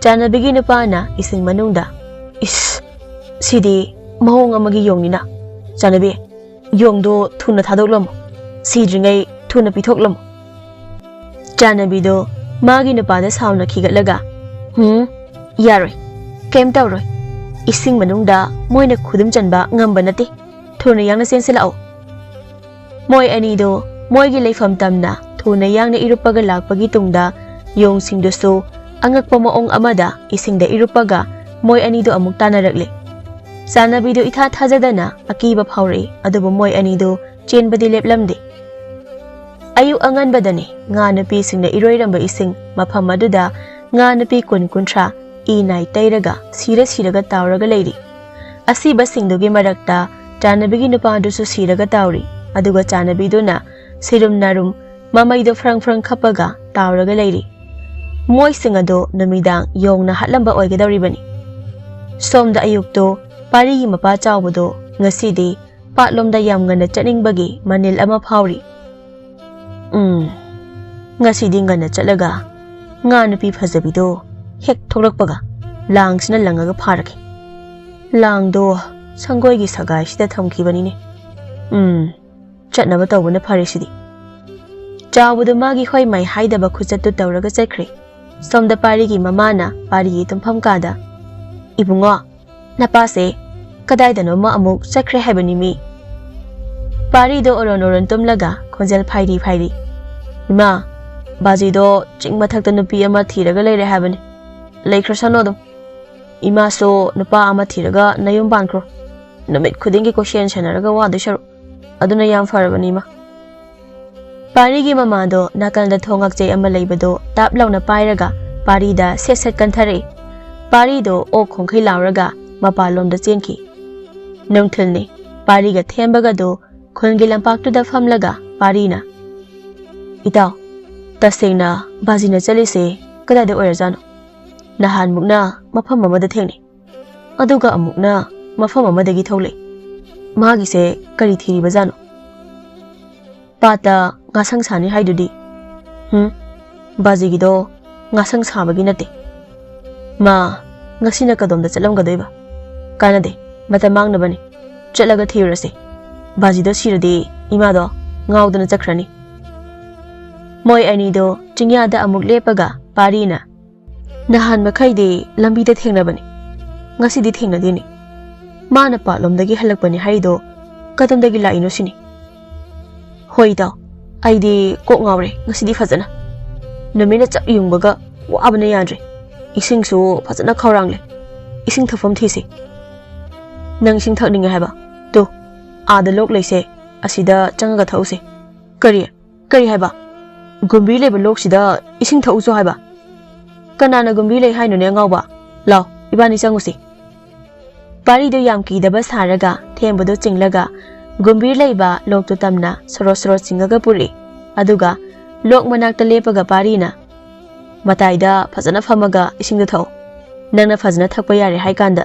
ꯆꯥꯟꯅꯕꯤꯒꯤ ꯅꯨꯄꯥꯅ ꯏꯁꯤꯡ ꯃꯅꯨꯡꯗ, "ꯏꯁ, ꯁꯤꯗꯤ ꯃꯑꯣꯡ ꯑꯃꯒꯤ ꯌꯣꯡꯅꯤꯅ꯫ ꯆꯥꯟꯅꯕꯤ, ꯌꯣꯡꯗꯣ ꯊꯨꯅ ꯊꯥꯗꯣꯛꯂꯝꯃꯨ꯫ ꯁꯤꯗ꯭ꯔꯤꯉꯩ ꯊꯨꯅ ꯄꯤꯊꯣꯛꯂꯝꯃꯨ꯫" ꯆꯥꯟꯅꯕꯤꯗꯣ ꯃꯥꯒꯤ ꯅꯨꯄꯥꯗ ꯁꯥꯎꯅ ꯈꯤꯒꯠꯂꯒ, "ꯍꯨꯝ, ꯌꯥꯔꯣꯏ, ꯀꯩꯝ ꯇꯧꯔꯣꯏ꯫ ꯏꯁꯤꯡ ꯃꯅꯨꯡꯗ ꯃꯣꯏꯅ ꯈꯨꯗꯨꯝ ꯆꯟꯕ ꯉꯝꯕ ꯅꯠꯇꯦ꯫ ꯊꯨꯅ ꯌꯥꯡꯅ ꯆꯦꯟꯁꯤꯜꯂꯛꯑꯣ꯫" ꯃꯣꯏ ꯑꯅꯤꯗꯣ ꯃꯣꯏꯒꯤ ꯂꯩꯐꯝ ꯇꯝꯅ ꯊꯨꯅ ꯌꯥꯡꯅ ꯏꯔꯨꯞꯄꯒ ꯂꯥꯛꯄꯒꯤ ꯇꯨꯡꯗ ꯌꯣꯡꯁꯤꯡꯗꯨꯁꯨ ꯑꯉꯛꯄ ꯃꯑꯣꯡ ꯑꯃꯗ ꯏꯁꯤꯡꯗ ꯏꯔꯨꯞꯄꯒ ꯃꯣꯏ ꯑꯅꯤꯗꯣ ꯑꯃꯨꯛ ꯇꯥꯟꯅꯔꯛꯂꯦ꯫ ꯆꯥꯟꯅꯕꯤꯗꯨ ꯏꯊꯥ ꯊꯥꯖꯗꯅ ꯑꯀꯤꯕ ꯐꯥꯎꯔꯛꯏ, ꯑꯗꯨꯕꯨ ꯃꯣꯏ ꯑꯅꯤꯗꯨ ꯆꯦꯟꯕꯗꯤ ꯂꯦꯞꯂꯝꯗꯦ꯫ ꯑꯌꯨꯛ ꯑꯉꯟꯕꯗꯅꯤ ꯉꯥ ꯅꯨꯄꯤꯁꯤꯡꯅ ꯏꯔꯣꯏꯔꯝꯕ ꯏꯁꯤꯡ ꯃꯐꯝ ꯑꯗꯨꯗ ꯉꯥ ꯅꯨꯄꯤ ꯀꯨꯟ ꯀꯨꯟꯊ꯭ꯔꯥ ꯏ ꯅꯥꯏ ꯇꯩꯔꯒ ꯁꯤꯔ ꯁꯤꯔꯒ ꯇꯥꯎꯔꯒ ꯂꯩꯔꯤ꯫ ꯑꯁꯤꯕꯁꯤꯡꯗꯨꯒꯤ ꯃꯔꯛꯇ ꯆꯥꯟꯅꯕꯤꯒꯤ ꯅꯨꯄꯥꯗꯨꯁꯨ ꯁꯤꯔꯒ ꯇꯥꯎꯔꯤ, ꯑꯗꯨꯒ ꯆꯥꯟꯅꯕꯤꯗꯨꯅ ꯁꯤꯔꯨꯝ ꯅꯥꯔꯨꯝ ꯃꯃꯩꯗꯣ ꯐ꯭ꯔꯪ ꯐ꯭ꯔꯪ ꯈꯞꯄꯒ ꯇꯥꯎꯔꯒ ꯂꯩꯔꯤ꯫ ꯃꯣꯏꯁꯤꯡ ꯑꯗꯣ ꯅꯨꯃꯤꯗꯥꯡ ꯌꯣꯡꯅ ꯍꯥꯠꯂꯝꯕ ꯑꯣꯏꯒꯗꯧꯔꯤꯕꯅꯤ꯫ ꯁꯣꯝꯗ ꯑꯌꯨꯛꯇꯣ ꯄꯥꯔꯤꯒꯤ ꯃꯄꯥ ꯆꯥꯎꯕꯗꯣ ꯉꯁꯤꯗꯤ ꯄꯥꯠꯂꯣꯝꯗ ꯌꯥꯝ ꯉꯟꯅ ꯆꯠꯅꯤꯡꯕꯒꯤ ꯃꯅꯤꯜ ꯑꯃ ꯐꯥꯎꯔꯤ꯫ "ꯎꯝ, ꯉꯁꯤꯗꯤ ꯉꯟꯅ ꯆꯠꯂꯒ ꯉꯥ ꯅꯨꯄꯤ ꯐꯖꯕꯤꯗꯣ ꯍꯦꯛ ꯊꯣꯛꯂꯛꯄꯒ ꯂꯥꯡꯁꯤꯅ ꯂꯪꯉꯒ ꯐꯥꯔꯒꯦ꯫ ꯂꯥꯡꯗꯣ ꯁꯪꯒꯣꯏꯒꯤ ꯁꯒꯥꯏꯁꯤꯗ ꯊꯝꯈꯤꯕꯅꯤꯅꯦ꯫ ꯎꯝ, ꯆꯠꯅꯕ ꯇꯧꯕꯅ ꯐꯔꯦ ꯁꯤꯗꯤ꯫" ꯆꯥꯎꯕꯗꯨ ꯃꯥꯒꯤ ꯍꯣꯏ ꯃꯥꯏ ꯍꯥꯏꯗꯕ ꯈꯨꯆꯠꯇꯨ ꯇꯧꯔꯒ ꯆꯠꯈ꯭ꯔꯦ꯫ ꯁꯣꯝꯗ ꯄꯥꯔꯤꯒꯤ ꯃꯃꯥꯅ ꯄꯥꯔꯤꯒꯤ ꯇꯨꯝꯐꯝ ꯀꯥꯗ, "ꯏꯕꯨꯡꯉꯣ, ꯅꯄꯥꯁꯦ ꯀꯗꯥꯏꯗꯅꯣꯃ ꯑꯃꯨꯛ ꯆꯠꯈ꯭ꯔꯦ ꯍꯥꯏꯕꯅꯤ ꯃꯤ꯫" ꯄꯥꯔꯤꯗꯣ ꯑꯣꯔꯣꯟ ꯑꯣꯔꯣꯟ ꯇꯨꯝꯂꯒ ꯈꯣꯟꯖꯦꯜ ꯐꯥꯏꯔꯤ ꯐꯥꯏꯔꯤ, "ꯏꯃꯥ, ꯕꯥꯖꯤꯗꯣ ꯆꯤꯡ ꯃꯊꯛꯇ ꯅꯨꯄꯤ ꯑꯃ ꯊꯤꯔꯒ ꯂꯩꯔꯦ ꯍꯥꯏꯕꯅꯤ꯫ ꯂꯩꯈ꯭ꯔꯁꯅꯨ ꯑꯗꯨꯝ꯫ ꯏꯃꯥꯁꯨ ꯅꯨꯄꯥ ꯑꯃ ꯊꯤꯔꯒ ꯅꯌꯨꯝ ꯄꯥꯟꯈ꯭ꯔꯣ꯫ ꯅꯨꯃꯤꯠ ꯈꯨꯗꯤꯡꯒꯤ ꯀꯣꯏꯁꯦꯟ ꯁꯦꯟꯅꯔꯒ ꯋꯥꯗꯣꯏ ꯁꯔꯨꯛ꯫ ꯑꯗꯨꯅ ꯌꯥꯝ ꯐꯔꯕꯅꯤ, ꯏꯃꯥ꯫" ꯄꯥꯔꯤꯒꯤ ꯃꯃꯥꯗꯣ ꯅꯥꯀꯜꯗ ꯊꯣꯡ ꯉꯥꯛꯆꯩ ꯑꯃ ꯂꯩꯕꯗꯣ ꯇꯥꯞ ꯂꯥꯎꯅ ꯄꯥꯏꯔꯒ ꯄꯥꯔꯤꯗ ꯁꯦꯠ ꯁꯦꯠ ꯀꯟꯊꯔꯛꯏ꯫ ꯄꯥꯔꯤꯗꯣ ꯑꯣꯛ ꯈꯣꯡꯈꯩ ꯂꯥꯎꯔꯒ ꯃꯄꯥꯟꯂꯣꯝꯗ ꯆꯦꯟꯈꯤ꯫ ꯅꯨꯡꯊꯤꯜꯅꯤ꯫ ꯄꯥꯔꯤꯒ ꯊꯦꯝꯕꯒꯗꯣ ꯈꯨꯜꯒꯤ ꯂꯝꯄꯥꯛꯇꯨꯗ ꯐꯝꯂꯒ ꯄꯥꯔꯤꯅ, "ꯏꯇꯥꯎ, ꯇꯁꯦꯡꯅ ꯕꯥꯖꯤꯅ ꯆꯠꯂꯤꯁꯦ ꯀꯗꯥꯏꯗ ꯑꯣꯏꯔꯖꯥꯠꯅꯣ? ꯅꯍꯥꯟꯃꯨꯛꯅ ꯃꯐꯝ ꯑꯃꯗ ꯊꯦꯡꯅꯩ꯫" ꯑꯗꯨꯒ ꯑꯃꯨꯛꯅ ꯃꯐꯝ ꯑꯃꯗꯒꯤ ꯊꯣꯛꯂꯛꯏ꯫ ꯃꯥꯒꯤꯁꯦ ꯀꯔꯤ ꯊꯤꯔꯤꯕꯖꯥꯠꯅꯣ? ꯄꯥꯠꯇ ꯉꯥꯁꯪ ꯁꯥꯅꯤ ꯍꯥꯏꯗꯨꯗꯤ? ꯍꯨꯝ, ꯕꯥꯖꯤꯒꯤꯗꯣ ꯉꯥꯁꯪ ꯁꯥꯕꯒꯤ ꯅꯠꯇꯦ꯫ ꯃꯥ ꯉꯁꯤꯅ ꯀꯗꯣꯝꯗ ꯆꯠꯂꯝꯒꯗꯣꯏꯕ? ꯀꯥꯟꯅꯗꯦ, ꯃꯇꯝ ꯃꯥꯡꯅꯕꯅꯤ꯫ ꯆꯠꯂꯒ ꯊꯤꯔꯨꯔꯁꯤ꯫ ꯕꯥꯖꯤꯗꯣ ꯁꯤꯔꯗꯤ ꯏꯃꯥꯗꯣ ꯉꯥꯎꯗꯅ ꯆꯠꯈ꯭ꯔꯅꯤ꯫ ꯃꯣꯏ ꯑꯅꯤꯗꯣ ꯆꯤꯡꯌꯥꯗ ꯑꯃꯨꯛ ꯂꯦꯞꯄꯒ ꯄꯥꯔꯤꯅ, "ꯅꯍꯥꯟ ꯃꯈꯩꯗꯤ ꯂꯝꯕꯤꯗ ꯊꯦꯡꯅꯕꯅꯤ, ꯉꯁꯤꯗꯤ ꯊꯦꯡꯅꯗꯦꯅꯦ꯫ ꯃꯥꯅ ꯄꯥꯠꯂꯣꯝꯗꯒꯤ ꯍꯜꯂꯛꯄꯅꯤ ꯍꯥꯏꯔꯤꯗꯣ ꯀꯗꯣꯝꯗꯒꯤ ꯂꯥꯛꯏꯅꯣ ꯁꯤꯅꯤ?" "ꯍꯣꯏ ꯏꯇꯥꯎ, ꯑꯩꯗꯤ ꯀꯣꯛ ꯉꯥꯎꯔꯦ ꯉꯁꯤꯗꯤ ꯐꯖꯅ꯫ ꯅꯨꯃꯤꯠꯅ ꯆꯞ ꯌꯨꯡꯕꯒ ꯋꯥꯕꯅ ꯌꯥꯗ꯭ꯔꯦ꯫ ꯏꯁꯤꯡꯁꯨ ꯐꯖꯅ ꯈꯧꯔꯥꯡꯂꯦ꯫ ꯏꯁꯤꯡ ꯊꯛꯐꯝ ꯊꯤꯁꯤ꯫ ꯅꯪ ꯏꯁꯤꯡ ꯊꯛꯅꯤꯡꯉꯦ ꯍꯥꯏꯕ? ꯇꯨ, ꯑꯥꯗ ꯂꯣꯛ ꯂꯩꯁꯦ, ꯑꯁꯤꯗ ꯆꯪꯉꯒ ꯊꯛꯎꯁꯦ꯫" "ꯀꯔꯤ? ꯀꯔꯤ ꯍꯥꯏꯕ? ꯒꯨꯝꯕꯤꯔ ꯂꯩꯕ ꯂꯣꯛꯁꯤꯗ ꯏꯁꯤꯡ ꯊꯛꯎꯁꯨ ꯍꯥꯏꯕ? ꯀꯅꯥꯅ ꯒꯨꯝꯕꯤꯔ ꯂꯩ ꯍꯥꯏꯅꯣꯅꯦ ꯑꯉꯥꯎꯕ? ꯂꯥꯎ, ꯏꯕꯥꯅꯤ ꯆꯪꯉꯨꯁꯤ꯫" ꯄꯥꯔꯤꯗꯨ ꯌꯥꯝ ꯀꯤꯗꯕ ꯁꯥꯔꯒ ꯊꯦꯝꯕꯗꯨ ꯆꯤꯡꯂꯒ ꯒꯨꯝꯕꯤꯔ ꯂꯩꯕ ꯂꯣꯛꯇꯨ ꯇꯝꯅ ꯁꯣꯔꯣ ꯁꯣꯔꯣ ꯆꯤꯡꯉꯒ ꯄꯨꯔꯛꯏ꯫ ꯑꯗꯨꯒ ꯂꯣꯛ ꯃꯅꯥꯛꯇ ꯂꯦꯞꯄꯒ ꯄꯥꯔꯤꯅ, "ꯃꯇꯥꯏꯗ ꯐꯖꯅ ꯐꯝꯃꯒ ꯏꯁꯤꯡꯗꯨ ꯊꯛꯎ꯫ ꯅꯪꯅ ꯐꯖꯅ ꯊꯛꯄ ꯌꯥꯔꯦ ꯍꯥꯏ ꯀꯥꯟꯗ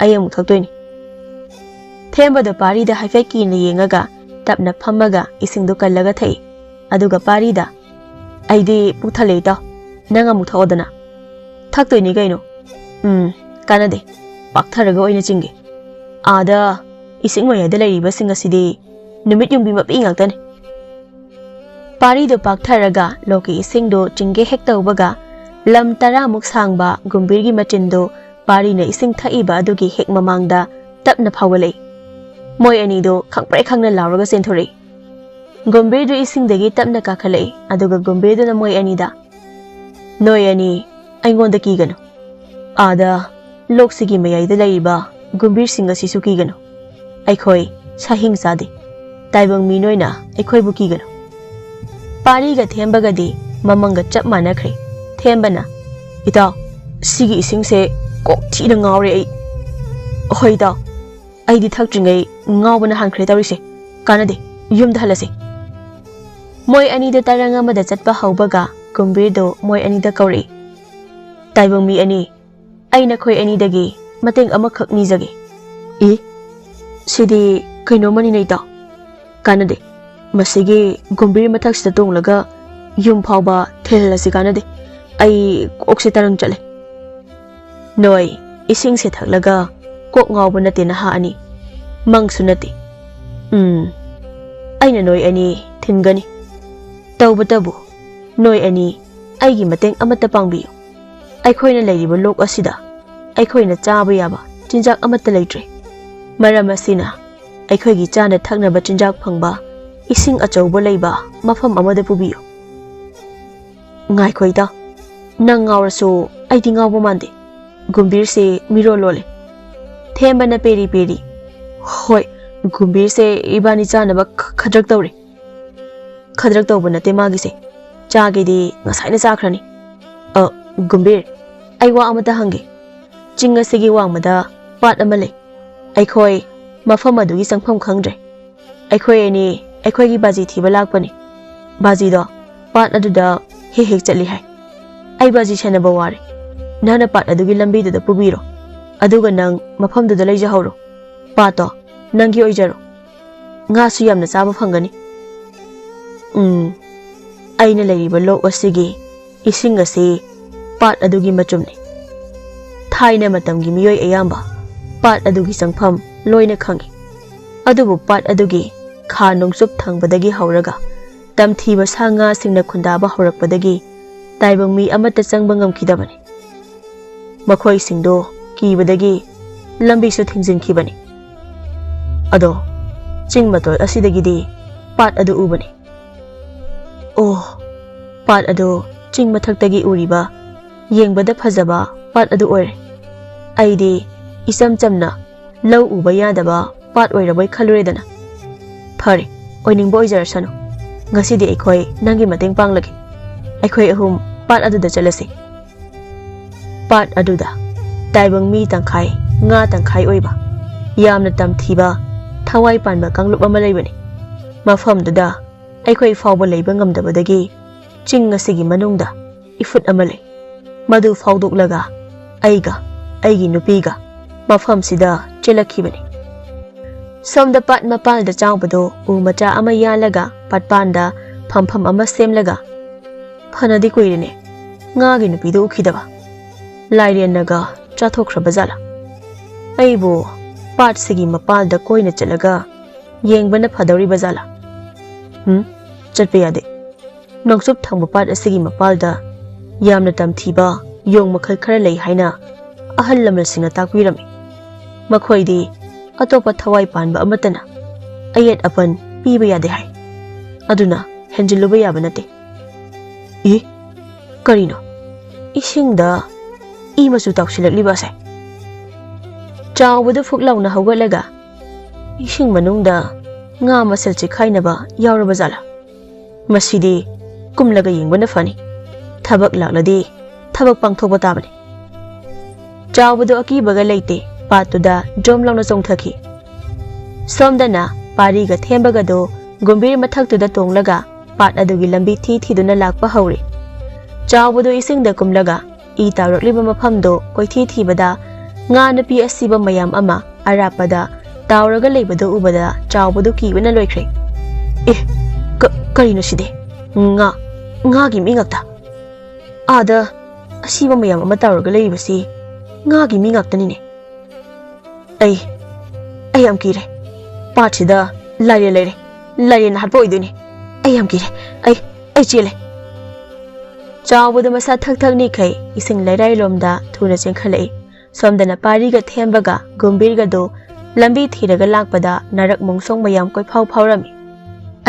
ꯑꯩ ꯑꯃꯨꯛ ꯊꯛꯇꯣꯏꯅꯤ꯫" ꯊꯦꯝꯕꯗꯨ ꯄꯥꯔꯤꯗ ꯍꯥꯏꯐꯦꯠ ꯀꯤꯅ ꯌꯦꯡꯉꯒ ꯇꯞꯅ ꯐꯝꯃꯒ ꯏꯁꯤꯡꯗꯨ ꯀꯜꯂꯒ ꯊꯛꯏ꯫ ꯑꯗꯨꯒ ꯄꯥꯔꯤꯗ, "ꯑꯩꯗꯤ ꯄꯨꯛ ꯊꯜꯂꯦ ꯏꯇꯥꯎ, ꯅꯪ ꯑꯃꯨꯛ ꯊꯛꯑꯣꯗꯅ꯫" "ꯊꯛꯇꯣꯏꯅꯤ ꯀꯩꯅꯣ꯫" "ꯎꯝ, ꯀꯥꯟꯅꯗꯦ, ꯄꯥꯛꯊꯔꯒ ꯑꯣꯏꯅ ꯆꯤꯡꯒꯦ꯫ ꯑꯥꯗ ꯏꯁꯤꯡ ꯃꯌꯥꯏꯗ ꯂꯩꯔꯤꯕꯁꯤꯡ ꯑꯁꯤꯗꯤ ꯅꯨꯃꯤꯠ ꯌꯨꯡꯕꯤ ꯃꯄꯤ ꯉꯥꯛꯇꯅꯤ꯫" ꯄꯥꯔꯤꯗꯨ ꯄꯥꯛꯊꯔꯒ ꯂꯣꯛꯀꯤ ꯏꯁꯤꯡꯗꯨ ꯆꯤꯡꯒꯦ ꯍꯦꯛ ꯇꯧꯕꯒ, ꯂꯝ ꯇꯔꯥꯃꯨꯛ ꯁꯥꯡꯕ ꯒꯨꯝꯕꯤꯔꯒꯤ ꯃꯆꯤꯟꯗꯨ ꯄꯥꯔꯤꯅ ꯏꯁꯤꯡ ꯊꯛꯏꯕ ꯑꯗꯨꯒꯤ ꯍꯦꯛ ꯃꯃꯥꯡꯗ ꯇꯞꯅ ꯐꯥꯎꯒꯠꯂꯛꯏ꯫ ꯃꯣꯏ ꯑꯅꯤꯗꯨ ꯈꯪꯄ꯭ꯔꯦꯛ ꯈꯪꯅ ꯂꯥꯎꯔꯒ ꯆꯦꯟꯊꯣꯔꯛꯏ꯫ ꯒꯨꯝꯕꯤꯔꯗꯨ ꯏꯁꯤꯡꯗꯒꯤ ꯇꯞꯅ ꯀꯥꯈꯠꯂꯛꯏ, ꯑꯗꯨꯒ ꯒꯨꯝꯕꯤꯔꯗꯨꯅ ꯃꯣꯏ ꯑꯅꯤꯗ, "ꯅꯣꯏ ꯑꯅꯤ ꯑꯩꯉꯣꯟꯗ ꯀꯤꯒꯅꯨ꯫ ꯑꯥꯗ ꯂꯣꯛꯁꯤꯒꯤ ꯃꯌꯥꯏꯗ ꯂꯩꯔꯤꯕ ꯒꯨꯝꯕꯤꯔꯁꯤꯡ ꯑꯁꯤꯁꯨ ꯀꯤꯒꯅꯨ꯫ ꯑꯩꯈꯣꯏ ꯁꯥꯍꯤꯡ ꯆꯥꯗꯦ꯫ ꯇꯥꯏꯕꯪ ꯃꯤ ꯅꯣꯏꯅ ꯑꯩꯈꯣꯏꯕꯨ ꯀꯤꯒꯅꯨ꯫" ꯄꯥꯔꯤꯒ ꯊꯦꯝꯕꯒꯗꯤ ꯃꯃꯪꯒ ꯆꯞ ꯃꯥꯟꯅꯈ꯭ꯔꯦ꯫ ꯊꯦꯝꯕꯅ, "ꯏꯇꯥꯎ, ꯁꯤꯒꯤ ꯏꯁꯤꯡꯁꯦ ꯀꯣꯛ ꯊꯤꯅ ꯉꯥꯎꯔꯦ ꯑꯩ꯫" "ꯍꯣꯏ ꯏꯇꯥꯎ, ꯑꯩꯗꯤ ꯊꯛꯇ꯭ꯔꯤꯉꯩ ꯉꯥꯎꯕꯅ ꯍꯥꯟꯈ꯭ꯔꯦ ꯇꯧꯔꯤꯁꯦ꯫ ꯀꯥꯟꯅꯗꯦ, ꯌꯨꯝꯗ ꯍꯜꯂꯁꯤ꯫" ꯃꯣꯏ ꯑꯅꯤꯗ ꯇꯔꯪ ꯑꯃꯗ ꯆꯠꯄ ꯍꯧꯕꯒ ꯒꯨꯝꯕꯤꯔꯗꯨ ꯃꯣꯏ ꯑꯅꯤꯗ ꯀꯧꯔꯛꯏ, "ꯇꯥꯏꯕꯪ ꯃꯤ ꯑꯅꯤ, ꯑꯩ ꯅꯈꯣꯏ ꯑꯅꯤꯗꯒꯤ ꯃꯇꯦꯡ ꯑꯃꯈꯛ ꯅꯤꯖꯒꯦ꯫ ꯏ, ꯁꯤꯗꯤ ꯀꯩꯅꯣꯝꯃꯅꯤꯅꯦ ꯏꯇꯥꯎ꯫ ꯀꯥꯟꯅꯗꯦ꯫ ꯃꯁꯤꯒꯤ ꯒꯨꯝꯕꯤꯔ ꯃꯊꯛꯁꯤꯗ ꯇꯣꯡꯂꯒ ꯌꯨꯝ ꯐꯥꯎꯕ ꯊꯤꯜꯍꯜꯂꯁꯤ ꯀꯥꯟꯅꯗꯦ꯫ ꯑꯩ ꯀꯣꯛꯁꯦ ꯇꯔꯪ ꯆꯠꯂꯦ꯫ ꯅꯣꯏ ꯏꯁꯤꯡꯁꯦ ꯊꯛꯂꯒ ꯀꯣꯛ ꯉꯥꯎꯕ ꯅꯠꯇꯦ ꯅꯍꯥ ꯑꯅꯤ꯫ ꯃꯪꯁꯨ ꯅꯠꯇꯦ꯫ ꯎꯝ, ꯑꯩꯅ ꯅꯣꯏ ꯑꯅꯤ ꯊꯤꯟꯒꯅꯤ꯫ ꯇꯧꯕꯇꯕꯨ ꯅꯣꯏ ꯑꯅꯤ ꯑꯩꯒꯤ ꯃꯇꯦꯡ ꯑꯃꯠꯇ ꯄꯥꯡꯕꯤꯌꯨ꯫ ꯑꯩꯈꯣꯏꯅ ꯂꯩꯔꯤꯕ ꯂꯣꯛ ꯑꯁꯤꯗ ꯑꯩꯈꯣꯏꯅ ꯆꯥꯕ ꯌꯥꯕ ꯆꯤꯟꯖꯥꯛ ꯑꯃꯠꯇ ꯂꯩꯇ꯭ꯔꯦ꯫ ꯃꯔꯝ ꯑꯁꯤꯅ ꯑꯩꯈꯣꯏꯒꯤ ꯆꯥꯅ ꯊꯛꯅꯕ ꯆꯤꯟꯖꯥꯛ ꯐꯪꯕ ꯏꯁꯤꯡ ꯑꯆꯧꯕ ꯂꯩꯕ ꯃꯐꯝ ꯑꯃꯗ ꯄꯨꯕꯤꯌꯨ꯫ ꯉꯥꯏꯈꯣ ꯏꯇꯥꯎ, ꯅꯪ ꯉꯥꯎꯔꯁꯨ ꯑꯩꯗꯤ ꯉꯥꯎꯕ ꯃꯥꯟꯗꯦ꯫ ꯒꯨꯝꯕꯤꯔꯁꯦ ꯃꯤꯔꯣꯜ ꯂꯣꯜꯂꯦ꯫ ꯊꯦꯝꯕꯅ ꯄꯦꯔꯤ ꯄꯦꯔꯤ꯫ ꯍꯣꯏ, ꯒꯨꯝꯕꯤꯔꯁꯦ ꯏꯕꯥꯅꯤ ꯆꯥꯅꯕ ꯈ-, ꯈꯗ꯭ꯔꯛ ꯇꯧꯔꯤ꯫ ꯈꯗ꯭ꯔꯛ ꯇꯧꯕ ꯅꯠꯇꯦ ꯃꯥꯒꯤꯁꯦ꯫ ꯆꯥꯒꯦꯗꯤ ꯉꯁꯥꯏꯅ ꯆꯥꯈ꯭ꯔꯅꯤ꯫ ꯑ, ꯒꯨꯝꯕꯤꯔ, ꯑꯩ ꯋꯥ ꯑꯃꯇ ꯍꯪꯒꯦ꯫ ꯆꯤꯡ ꯑꯁꯤꯒꯤ ꯋꯥꯡꯃꯗ ꯄꯥꯠ ꯑꯃ ꯂꯩ꯫ ꯑꯩꯈꯣꯏ ꯃꯐꯝ ꯑꯗꯨꯒꯤ ꯆꯪꯐꯝ ꯈꯪꯗ꯭ꯔꯦ꯫ ꯑꯩꯈꯣꯏ ꯑꯅꯤ ꯑꯩꯈꯣꯏꯒꯤ ꯕꯥꯖꯤ ꯊꯤꯕ ꯂꯥꯛꯄꯅꯤ꯫ ꯕꯥꯖꯤꯗꯣ ꯄꯥꯠ ꯑꯗꯨꯗ ꯍꯦꯛ ꯍꯦꯛ ꯆꯠꯂꯤ ꯍꯥꯏ꯫ ꯑꯩ ꯕꯥꯖꯤ ꯁꯦꯟꯅꯕ ꯋꯥꯔꯦ꯫ ꯅꯪꯅ ꯄꯥꯠ ꯑꯗꯨꯒꯤ ꯂꯝꯕꯤꯗꯨꯗ ꯄꯨꯕꯤꯔꯣ꯫ ꯑꯗꯨꯒ ꯅꯪ ꯃꯐꯝꯗꯨꯗ ꯂꯩꯖꯍꯧꯔꯣ꯫ ꯄꯥꯠꯇꯣ ꯅꯪꯒꯤ ꯑꯣꯏꯖꯔꯣ꯫ ꯉꯥꯁꯨ ꯌꯥꯝꯅ ꯆꯥꯕ ꯐꯪꯒꯅꯤ꯫ ꯎꯝ, ꯑꯩꯅ ꯂꯩꯔꯤꯕ ꯂꯣꯛ ꯑꯁꯤꯒꯤ ꯏꯁꯤꯡ ꯑꯁꯤ ꯄꯥꯠ ꯑꯗꯨꯒꯤ ꯃꯆꯨꯝꯅꯤ꯫ ꯊꯥꯏꯅ ꯃꯇꯝꯒꯤ ꯃꯤꯑꯣꯏ ꯑꯌꯥꯝꯕ ꯄꯥꯠ ꯑꯗꯨꯒꯤ ꯆꯪꯐꯝ ꯂꯣꯏꯅ ꯈꯪꯏ꯫ ꯑꯗꯨꯕꯨ ꯄꯥꯠ ꯑꯗꯨꯒꯤ ꯈꯥ ꯅꯣꯡꯆꯨꯞ ꯊꯪꯕꯗꯒꯤ ꯍꯧꯔꯒ ꯇꯝꯊꯤꯕ ꯁꯥ ꯉꯥꯁꯤꯡꯅ ꯈꯨꯟꯗꯥꯕ ꯍꯧꯔꯛꯄꯗꯒꯤ ꯇꯥꯏꯕꯪ ꯃꯤ ꯑꯃꯠꯇ ꯆꯪꯕ ꯉꯝꯈꯤꯗꯕꯅꯤ꯫ ꯃꯈꯣꯏꯁꯤꯡꯗꯨ ꯀꯤꯕꯗꯒꯤ ꯂꯝꯕꯤꯁꯨ ꯊꯤꯡꯖꯤꯟꯈꯤꯕꯅꯤ꯫ ꯑꯗꯣ ꯆꯤꯡ ꯃꯇꯣꯜ ꯑꯁꯤꯗꯒꯤꯗꯤ ꯄꯥꯠ ꯑꯗꯨ ꯎꯕꯅꯤ꯫ ꯑꯣ, ꯄꯥꯠ ꯑꯗꯨ ꯆꯤꯡ ꯃꯊꯛꯇꯒꯤ ꯎꯔꯤꯕ ꯌꯦꯡꯕꯗ ꯐꯖꯕ ꯄꯥꯠ ꯑꯗꯨ ꯑꯣꯏꯔꯦ꯫ ꯑꯩꯗꯤ ꯏꯆꯝ ꯆꯝꯅ ꯂꯧ ꯎꯕ ꯌꯥꯗꯕ ꯄꯥꯠ ꯑꯣꯏꯔꯕꯣꯏ ꯈꯜꯂꯨꯔꯦꯗꯅ꯫ ꯐꯔꯦ, ꯑꯣꯏꯅꯤꯡꯕ ꯑꯣꯏꯖꯔꯁꯅꯨ꯫ ꯉꯁꯤꯗꯤ ꯑꯩꯈꯣꯏ ꯅꯪꯒꯤ ꯃꯇꯦꯡ ꯄꯥꯡꯂꯒꯦ꯫ ꯑꯩꯈꯣꯏ ꯑꯍꯨꯝ ꯄꯥꯠ ꯑꯗꯨꯗ ꯆꯠꯂꯁꯤ꯫ ꯄꯥꯠ ꯑꯗꯨꯗ ꯇꯥꯏꯕꯪ ꯃꯤ ꯇꯪꯈꯥꯏ, ꯉꯥ ꯇꯪꯈꯥꯏ ꯑꯣꯏꯕ ꯌꯥꯝꯅ ꯇꯝꯊꯤꯕ, ꯊꯋꯥꯏ ꯄꯥꯟꯕ ꯀꯥꯡꯂꯨꯞ ꯑꯃ ꯂꯩꯕꯅꯤ꯫ ꯃꯐꯝꯗꯨꯗ ꯑꯩꯈꯣꯏ ꯐꯥꯎꯕ ꯂꯩꯕ ꯉꯝꯗꯕꯗꯒꯤ ꯆꯤꯡ ꯑꯁꯤꯒꯤ ꯃꯅꯨꯡꯗ ꯏꯐꯨꯠ ꯑꯃ ꯂꯩ꯫ ꯃꯗꯨ ꯐꯥꯎꯗꯣꯛꯂꯒ ꯑꯩꯒ ꯑꯩꯒꯤ ꯅꯨꯄꯤꯒ ꯃꯐꯝꯁꯤꯗ ꯆꯦꯜꯂꯛꯈꯤꯕꯅꯤ꯫ ꯁꯣꯝꯗ ꯄꯥꯠ ꯃꯄꯥꯜꯗ ꯆꯥꯎꯕꯗꯣ ꯎ ꯃꯆꯥ ꯑꯃ ꯌꯥꯜꯂꯒ ꯄꯥꯠꯄꯥꯟꯗ ꯐꯝꯐꯝ ꯑꯃ ꯁꯦꯝꯂꯒ, "ꯐꯅꯗꯤ ꯀꯨꯏꯔꯦꯅꯦ ꯉꯥꯒꯤ ꯅꯨꯄꯤꯗꯨ ꯎꯈꯤꯗꯕ꯫ ꯂꯥꯏꯔꯦꯟꯅꯒ ꯆꯥꯊꯣꯛꯈ꯭ꯔꯕ ꯖꯥꯠꯂꯥ? ꯑꯩꯕꯨ ꯄꯥꯠꯁꯤꯒꯤ ꯃꯄꯥꯜꯗ ꯀꯣꯏꯅ ꯆꯠꯂꯒ ꯌꯦꯡꯕꯅ ꯐꯗꯧꯔꯤꯕ ꯖꯥꯠꯂꯥ? ꯍꯨꯝ, ꯆꯠꯄ ꯌꯥꯗꯦ꯫ ꯅꯣꯡꯆꯨꯞ ꯊꯪꯕ ꯄꯥꯠ ꯑꯁꯤꯒꯤ ꯃꯄꯥꯜꯗ ꯌꯥꯝꯅ ꯇꯝꯊꯤꯕ ꯌꯣꯡ ꯃꯈꯜ ꯈꯔ ꯂꯩ ꯍꯥꯏꯅ ꯑꯍꯜ ꯂꯃꯟꯁꯤꯡꯅ ꯇꯥꯛꯄꯤꯔꯝꯃꯤ꯫ ꯃꯈꯣꯏꯗꯤ ꯑꯇꯣꯞꯄ ꯊꯋꯥꯏ ꯄꯥꯟꯕ ꯑꯃꯠꯇꯅ ꯑꯌꯦꯠ ꯑꯄꯟ ꯄꯤꯕ ꯌꯥꯗꯦ ꯍꯥꯏ꯫ ꯑꯗꯨꯅ ꯍꯦꯟꯖꯤꯜꯂꯨꯕ ꯌꯥꯕ ꯅꯠꯇꯦ꯫" "ꯏ, ꯀꯔꯤꯅꯣ? ꯏꯁꯤꯡꯗ ꯏ ꯃꯆꯨ ꯇꯥꯎꯁꯤꯜꯂꯛꯂꯤꯕ ꯑꯁꯦ?" ꯆꯥꯎꯕꯗꯨ ꯐꯨꯛ ꯂꯥꯎꯅ ꯍꯧꯒꯠꯂꯒ, "ꯏꯁꯤꯡ ꯃꯅꯨꯡꯗ ꯉꯥ ꯃꯁꯦꯜ ꯆꯤꯈꯥꯏꯅꯕ ꯌꯥꯎꯔꯕ ꯖꯥꯠꯂꯥ? ꯃꯁꯤꯗꯤ ꯀꯨꯝꯂꯒ ꯌꯦꯡꯕꯅ ꯐꯅꯤ꯫ ꯊꯕꯛ ꯂꯥꯛꯂꯗꯤ ꯊꯕꯛ ꯄꯥꯡꯊꯣꯛꯄ ꯇꯥꯕꯅꯤ꯫" ꯆꯥꯎꯕꯗꯨ ꯑꯀꯤꯕꯒ ꯂꯩꯇꯦ, ꯄꯥꯠꯇꯨꯗ ꯖꯣꯝ ꯂꯥꯎꯅ ꯆꯣꯡꯊꯈꯤ꯫ ꯁꯣꯝꯗꯅ ꯄꯥꯔꯤꯒ ꯊꯦꯝꯕꯒꯗꯣ ꯒꯨꯝꯕꯤꯔ ꯃꯊꯛꯇꯨꯗ ꯇꯣꯡꯂꯒ ꯄꯥꯠ ꯑꯗꯨꯒꯤ ꯂꯝꯕꯤ ꯊꯤ ꯊꯤꯗꯨꯅ ꯂꯥꯛꯄ ꯍꯧꯔꯦ꯫ ꯆꯥꯎꯕꯗꯨ ꯏꯁꯤꯡꯗ ꯀꯨꯝꯂꯒ ꯏ ꯇꯥꯎꯔꯛꯂꯤꯕ ꯃꯐꯝꯗꯨ ꯀꯣꯏꯊꯤ ꯊꯤꯕꯗ, ꯉꯥ ꯅꯨꯄꯤ ꯑꯁꯤꯕ ꯃꯌꯥꯝ ꯑꯃ ꯑꯔꯥꯞꯄꯗ ꯇꯥꯎꯔꯒ ꯂꯩꯕꯗꯨ ꯎꯕꯗ ꯆꯥꯎꯕꯗꯨ ꯀꯤꯕꯅ ꯂꯣꯏꯈ꯭ꯔꯦ꯫ "ꯑꯦ, ꯀ-, ꯀꯔꯤꯅꯣ ꯁꯤꯗꯤ? ꯉꯥ, ꯉꯥꯒꯤ ꯃꯤ ꯉꯥꯛꯇ꯫ ꯑꯥꯗ ꯑꯁꯤꯕ ꯃꯌꯥꯝ ꯑꯃ ꯇꯥꯎꯔꯒ ꯂꯩꯔꯤꯕꯁꯤ ꯉꯥꯒꯤ ꯃꯤ ꯉꯥꯛꯇꯅꯤꯅꯦ꯫ ꯑꯩ, ꯑꯩ ꯌꯥꯝ ꯀꯤꯔꯦ꯫ ꯄꯥꯠꯁꯤꯗ ꯂꯥꯏꯔꯦꯟ ꯂꯩꯔꯦ꯫ ꯂꯥꯏꯔꯦꯟꯅ ꯍꯥꯠꯄ ꯑꯣꯏꯗꯣꯏꯅꯦ꯫ ꯑꯩ ꯌꯥꯝ ꯀꯤꯔꯦ꯫ ꯑꯩ, ꯑꯩ ꯆꯦꯜꯂꯦ꯫" ꯆꯥꯎꯕꯗꯨ ꯃꯁꯥ ꯊꯛ ꯊꯛ ꯅꯤꯛꯈꯩ ꯏꯁꯤꯡ ꯂꯩꯔꯥꯏꯔꯣꯝꯗ ꯊꯨꯅ ꯆꯦꯟꯈꯠꯂꯛꯏ꯫ ꯁꯣꯝꯗꯅ ꯄꯥꯔꯤꯒ ꯊꯦꯝꯕꯒ ꯒꯨꯝꯕꯤꯔꯒꯗꯨ ꯂꯝꯕꯤ ꯊꯤꯔꯒ ꯂꯥꯛꯄꯗ ꯅꯥꯔꯛ ꯃꯣꯡꯁꯣꯡ ꯃꯌꯥꯝ ꯀꯣꯏꯐꯥꯎ ꯐꯥꯎꯔꯝꯃꯤ꯫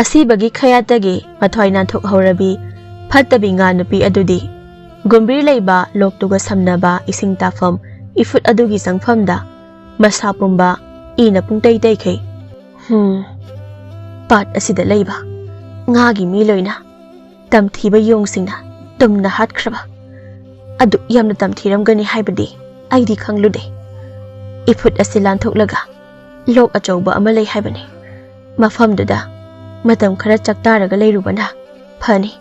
ꯑꯁꯤꯕꯒꯤ ꯈꯌꯥꯠꯇꯒꯤ ꯃꯊ꯭ꯋꯥꯏ ꯅꯥꯟꯊꯣꯛꯍꯧꯔꯕꯤ ꯐꯠꯇꯕꯤ ꯉꯥ ꯅꯨꯄꯤ ꯑꯗꯨꯗꯤ ꯒꯨꯝꯕꯤꯔ ꯂꯩꯕ ꯂꯣꯛꯇꯨꯒ ꯁꯝꯅꯕ ꯏꯁꯤꯡ ꯇꯥꯐꯝ ꯏꯐꯨꯠ ꯑꯗꯨꯒꯤ ꯆꯪꯐꯝꯗ ꯃꯁꯥ ꯄꯨꯝꯕ ꯏꯅ ꯄꯨꯡꯇꯩ ꯇꯩꯈꯩ꯫ "ꯍꯨꯝ, ꯄꯥꯠ ꯑꯁꯤꯗ ꯂꯩꯕ ꯉꯥꯒꯤ ꯃꯤ ꯂꯣꯏꯅ ꯇꯝꯊꯤꯕ ꯌꯣꯡꯁꯤꯡꯅ ꯇꯨꯝꯅ ꯍꯥꯠꯈ꯭ꯔꯕ꯫ ꯑꯗꯨ ꯌꯥꯝꯅ ꯇꯝꯊꯤꯔꯝꯒꯅꯤ ꯍꯥꯏꯕꯗꯤ ꯑꯩꯗꯤ ꯈꯪꯂꯨꯗꯦ꯫ ꯏꯐꯨꯠ ꯑꯁꯤ ꯂꯥꯟꯊꯣꯛꯂꯒ ꯂꯣꯛ ꯑꯆꯧꯕ ꯑꯃ ꯂꯩ ꯍꯥꯏꯕꯅꯤ꯫ ꯃꯐꯝꯗꯨꯗ ꯃꯇꯝ ꯈꯔ ꯆꯥꯛꯇꯥꯔꯒ ꯂꯩꯔꯨꯕꯅ ꯐꯅꯤ꯫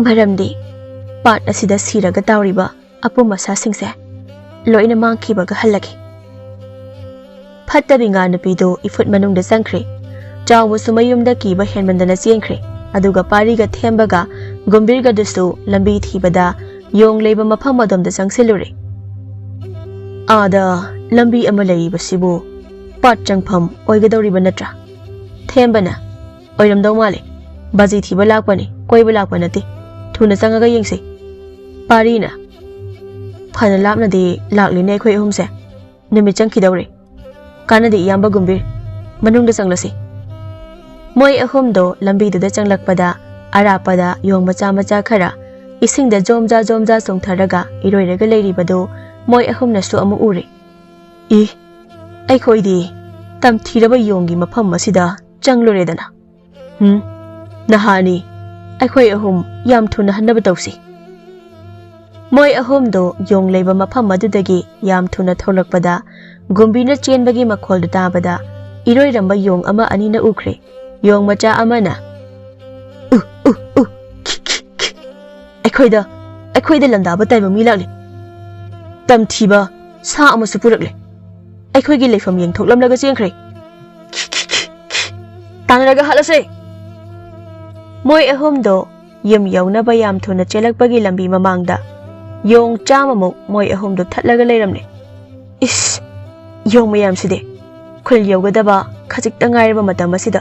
ꯃꯔꯝꯗꯤ ꯄꯥꯠ ꯑꯁꯤꯗ ꯁꯤꯔꯒ ꯇꯥꯎꯔꯤꯕ ꯑꯄꯨꯝ ꯑꯁꯥꯁꯤꯡꯁꯦ ꯂꯣꯏꯅ ꯃꯥꯡꯈꯤꯕꯒ ꯍꯜꯂꯒꯦ꯫" ꯐꯠꯇꯕꯤ ꯉꯥ ꯅꯨꯄꯤꯗꯨ ꯏꯐꯨꯠ ꯃꯅꯨꯡꯗ ꯆꯪꯈ꯭ꯔꯦ꯫ ꯆꯥꯎꯕꯁꯨ ꯃꯌꯨꯝꯗ ꯀꯤꯕ ꯍꯦꯟꯃꯟꯗꯅ ꯆꯦꯟꯈ꯭ꯔꯦ꯫ ꯑꯗꯨꯒ ꯄꯥꯔꯤꯒ ꯊꯦꯝꯕꯒ ꯒꯨꯝꯕꯤꯔꯒꯗꯨꯁꯨ ꯂꯝꯕꯤ ꯊꯤꯕꯗ ꯌꯣꯡ ꯂꯩꯕ ꯃꯐꯝ ꯑꯗꯣꯝꯗ ꯆꯪꯁꯤꯜꯂꯨꯔꯦ꯫ "ꯑꯥꯗ ꯂꯝꯕꯤ ꯑꯃ ꯂꯩꯔꯤꯕꯁꯤꯕꯨ ꯄꯥꯠ ꯆꯪꯐꯝ ꯑꯣꯏꯒꯗꯧꯔꯤꯕ ꯅꯠꯇ꯭ꯔꯥ?" ꯊꯦꯝꯕꯅ, "ꯑꯣꯏꯔꯝꯗꯧ ꯃꯥꯜꯂꯦ꯫ ꯕꯥꯖꯤ ꯊꯤꯕ ꯂꯥꯛꯄꯅꯤ, ꯀꯣꯏꯕ ꯂꯥꯛꯄ ꯅꯠꯇꯦ꯫ ꯊꯨꯅ ꯆꯪꯉꯒ ꯌꯦꯡꯁꯤ꯫" ꯄꯥꯔꯤꯅ, "ꯐꯅ ꯂꯥꯞꯅꯗꯤ ꯂꯥꯛꯂꯤꯅꯦ ꯑꯩꯈꯣꯏ ꯑꯍꯨꯝꯁꯦ꯫ ꯅꯨꯃꯤꯠ ꯆꯪꯈꯤꯗꯧꯔꯦ꯫ ꯀꯥꯟꯅꯗꯦ ꯏꯌꯥꯝꯕ ꯒꯨꯝꯕꯤꯔ, ꯃꯅꯨꯡꯗ ꯆꯪꯂꯁꯤ꯫" ꯃꯣꯏ ꯑꯍꯨꯝꯗꯣ ꯂꯝꯕꯤꯗꯨꯗ ꯆꯪꯂꯛꯄꯗ ꯑꯔꯥꯞꯄꯗ ꯌꯣꯡ ꯃꯆꯥ ꯃꯆꯥ ꯈꯔ ꯏꯁꯤꯡꯗ ꯖꯣꯝꯖꯥ ꯖꯣꯝꯖꯥ ꯆꯣꯡꯊꯔꯒ ꯏꯔꯣꯏꯔꯒ ꯂꯩꯔꯤꯕꯗꯨ ꯃꯣꯏ ꯑꯍꯨꯝꯅꯁꯨ ꯑꯃꯨꯛ ꯎꯔꯦ꯫ "ꯏ, ꯑꯩꯈꯣꯏꯗꯤ ꯇꯝꯊꯤꯔꯕ ꯌꯣꯡꯒꯤ ꯃꯐꯝ ꯑꯁꯤꯗ ꯆꯪꯂꯨꯔꯦꯗꯅ꯫ ꯎꯝ, ꯅꯍꯥꯅꯤ, ꯑꯩꯈꯣꯏ ꯑꯍꯨꯝ ꯌꯥꯝ ꯊꯨꯅ ꯍꯟꯅꯕ ꯇꯧꯁꯤ꯫" ꯃꯣꯏ ꯑꯍꯨꯝꯗꯣ ꯌꯣꯡ ꯂꯩꯕ ꯃꯐꯝ ꯑꯗꯨꯗꯒꯤ ꯌꯥꯝ ꯊꯨꯅ ꯊꯣꯛꯂꯛꯄꯗ ꯒꯨꯝꯕꯤꯅ ꯆꯦꯟꯕꯒꯤ ꯃꯈꯣꯜꯗꯨ ꯇꯥꯕꯗ ꯏꯔꯣꯏꯔꯝꯕ ꯌꯣꯡ ꯑꯃ ꯑꯅꯤꯅ ꯎꯈ꯭ꯔꯦ꯫ ꯌꯣꯡ ꯃꯆꯥ ꯑꯃꯅ, "ꯎ, ꯎ, ꯎ, ꯈꯤ, ꯈꯤ, ꯈꯤ꯫ ꯑꯩꯈꯣꯏꯗ, ꯑꯩꯈꯣꯏꯗ ꯂꯥꯟꯗꯥꯕ ꯇꯥꯏꯕ ꯃꯤ ꯂꯥꯛꯂꯦ꯫ ꯇꯝꯊꯤꯕ ꯁꯥ ꯑꯃꯁꯨ ꯄꯨꯔꯛꯂꯦ꯫ ꯑꯩꯈꯣꯏꯒꯤ ꯂꯩꯐꯝ ꯌꯦꯡꯊꯣꯛꯂꯝꯂꯒ ꯆꯦꯟꯈ꯭ꯔꯦ꯫ ꯈꯤ, ꯈꯤ, ꯈꯤ, ꯈꯤ꯫ ꯇꯥꯟꯅꯔꯒ ꯍꯥꯠꯂꯁꯦ꯫" ꯃꯣꯏ ꯑꯍꯨꯝꯗꯣ ꯌꯨꯝ ꯌꯧꯅꯕ ꯌꯥꯝ ꯊꯨꯅ ꯆꯦꯜꯂꯛꯄꯒꯤ ꯂꯝꯕꯤ ꯃꯃꯥꯡꯗ ꯌꯣꯡ ꯆꯥꯝꯃꯃꯨꯛ ꯃꯣꯏ ꯑꯍꯨꯝꯗꯣ ꯊꯠꯂꯒ ꯂꯩꯔꯝꯂꯦ꯫ "ꯏꯁ, ꯌꯣꯡ ꯃꯌꯥꯝꯁꯤꯗꯤ! ꯈꯨꯜ ꯌꯧꯒꯗꯕ ꯈꯖꯤꯛꯇ ꯉꯥꯏꯔꯕ ꯃꯇꯝ ꯑꯁꯤꯗ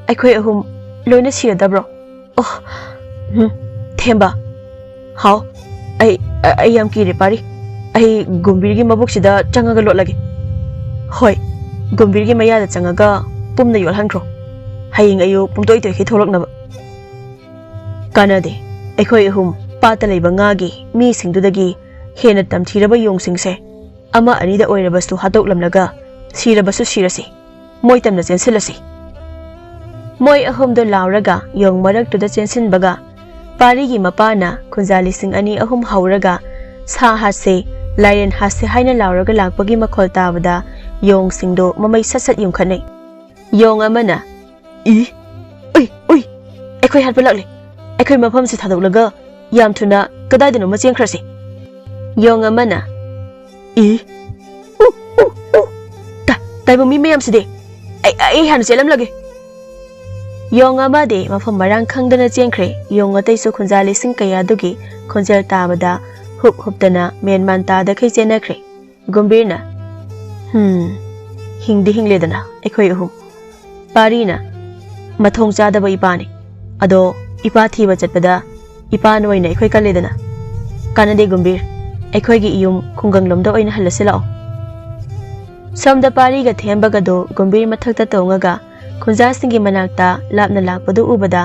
ꯑꯩꯈꯣꯏ ꯑꯍꯨꯝ ꯂꯣꯏꯅ ꯁꯤꯔꯗꯕ꯭ꯔꯣ? ꯑꯣ, ꯎꯝ, ꯊꯦꯝꯕ, ꯍꯥꯎ, ꯑꯩ, ꯑꯩ ꯌꯥꯝ ꯀꯤꯔꯦ, ꯄꯥꯔꯤ꯫ ꯑꯩ ꯒꯨꯝꯕꯤꯔꯒꯤ ꯃꯕꯨꯛꯁꯤꯗ ꯆꯪꯉꯒ ꯂꯣꯠꯂꯒꯦ꯫ ꯍꯣꯏ, ꯒꯨꯝꯕꯤꯔꯒꯤ ꯃꯌꯥꯗ ꯆꯪꯉꯒ ꯄꯨꯝꯅ ꯌꯣꯠꯍꯟꯈ꯭ꯔꯣ꯫ ꯍꯌꯦꯡ ꯑꯌꯨꯛ ꯄꯨꯝꯇꯣꯏ ꯇꯣꯏꯈꯩ ꯊꯣꯛꯂꯛꯅꯕ꯫" ꯀꯥꯟꯅꯗꯦ, ꯑꯩꯈꯣꯏ ꯑꯍꯨꯝ ꯄꯥꯠꯇ ꯂꯩꯕ ꯉꯥꯒꯤ ꯃꯤꯁꯤꯡꯗꯨꯗꯒꯤ ꯍꯦꯟꯅ ꯇꯝꯊꯤꯔꯕ ꯌꯣꯡꯁꯤꯡꯁꯦ ꯑꯃ ꯑꯅꯤꯗ ꯑꯣꯏꯔꯕꯁꯨ ꯍꯥꯠꯇꯣꯛꯂꯝꯂꯒ ꯁꯤꯔꯕꯁꯨ ꯁꯤꯔꯁꯤ, ꯃꯣꯏ ꯇꯝꯅ ꯆꯦꯟꯁꯤꯜꯂꯁꯤ꯫ ꯃꯣꯏ ꯑꯍꯨꯝꯗꯣ ꯂꯥꯎꯔꯒ ꯌꯣꯡ ꯃꯔꯛꯇꯨꯗ ꯆꯦꯟꯁꯤꯟꯕꯒ ꯄꯥꯔꯤꯒꯤ ꯃꯄꯥꯅ ꯈꯨꯟꯖꯥ ꯂꯤꯁꯤꯡ ꯑꯅꯤ ꯑꯍꯨꯝ ꯍꯧꯔꯒ ꯁꯥ ꯍꯥꯠꯁꯦ, ꯂꯥꯏꯔꯦꯟ ꯍꯥꯠꯁꯦ ꯍꯥꯏꯅ ꯂꯥꯎꯔꯒ ꯂꯥꯛꯄꯒꯤ ꯃꯈꯣꯜ ꯇꯥꯕꯗ ꯌꯣꯡꯁꯤꯡꯗꯣ ꯃꯃꯩ ꯁꯠ ꯁꯠ ꯌꯨꯡꯈꯠꯅꯩ꯫ ꯌꯣꯡ ꯑꯃꯅ, "ꯏ, ꯎꯏ, ꯎꯏ, ꯑꯩꯈꯣꯏ ꯍꯥꯠꯄ ꯂꯥꯛꯂꯦ꯫ ꯑꯩꯈꯣꯏ ꯃꯐꯝꯁꯤ ꯊꯥꯗꯣꯛꯂꯒ ꯌꯥꯝ ꯊꯨꯅ ꯀꯗꯥꯏꯗꯅꯣꯃ ꯆꯦꯟꯈ꯭ꯔꯁꯤ꯫" ꯌꯣꯡ ꯑꯃꯅ, "ꯏ, ꯎ, ꯎ, ꯎ, ꯇ, ꯇꯥꯏꯕꯪ ꯃꯤ ꯃꯌꯥꯝꯁꯤꯗꯤ꯫ ꯑꯩ, ꯑꯩ ꯍꯥꯟꯅ ꯆꯦꯜꯂꯝꯂꯒꯦ꯫ ꯌꯣꯡ ꯑꯃꯗꯤ ꯃꯐꯝ ꯃꯔꯥꯡ ꯈꯪꯗꯅ ꯆꯦꯟꯈ꯭ꯔꯦ꯫ ꯌꯣꯡ ꯑꯇꯩꯁꯨ ꯈꯨꯟꯖꯥ ꯂꯤꯁꯤꯡ ꯀꯌꯥꯗꯨꯒꯤ ꯈꯣꯟꯖꯦꯜ ꯇꯥꯕꯗ ꯍꯨꯞ ꯍꯨꯞꯇꯅ ꯃꯦꯟꯃꯥꯟ ꯇꯥꯗꯈꯩ ꯆꯦꯟꯅꯈ꯭ꯔꯦ꯫ ꯒꯨꯝꯕꯤꯔꯅ, "ꯍꯨꯝ, ꯍꯤꯡꯗꯤ ꯍꯤꯡꯂꯦꯗꯅ ꯑꯩꯈꯣꯏ ꯑꯍꯨꯝ꯫" ꯄꯥꯔꯤꯅ, "ꯃꯊꯣꯡ ꯆꯥꯗꯕ ꯏꯄꯥꯅꯤ꯫ ꯑꯗꯣ ꯏꯄꯥ ꯊꯤꯕ ꯆꯠꯄꯗ ꯏꯄꯥꯅ ꯑꯣꯏꯅ ꯑꯩꯈꯣꯏ ꯀꯜꯂꯦꯗꯅ꯫ ꯀꯥꯟꯅꯗꯦ ꯒꯨꯝꯕꯤꯔ, ꯑꯩꯈꯣꯏꯒꯤ ꯏꯌꯨꯝ ꯈꯨꯡꯒꯪꯂꯣꯝꯗ ꯑꯣꯏꯅ ꯍꯜꯂꯁꯤ ꯂꯥꯛꯑꯣ꯫" ꯁꯣꯝꯗ ꯄꯥꯔꯤꯒ ꯊꯦꯝꯕꯒꯗꯣ ꯒꯨꯝꯕꯤꯔ ꯃꯊꯛꯇ ꯇꯣꯡꯉꯒ ꯈꯨꯟꯖꯥꯁꯤꯡꯒꯤ ꯃꯅꯥꯛꯇ ꯂꯥꯞꯅ ꯂꯥꯛꯄꯗꯨ ꯎꯕꯗ,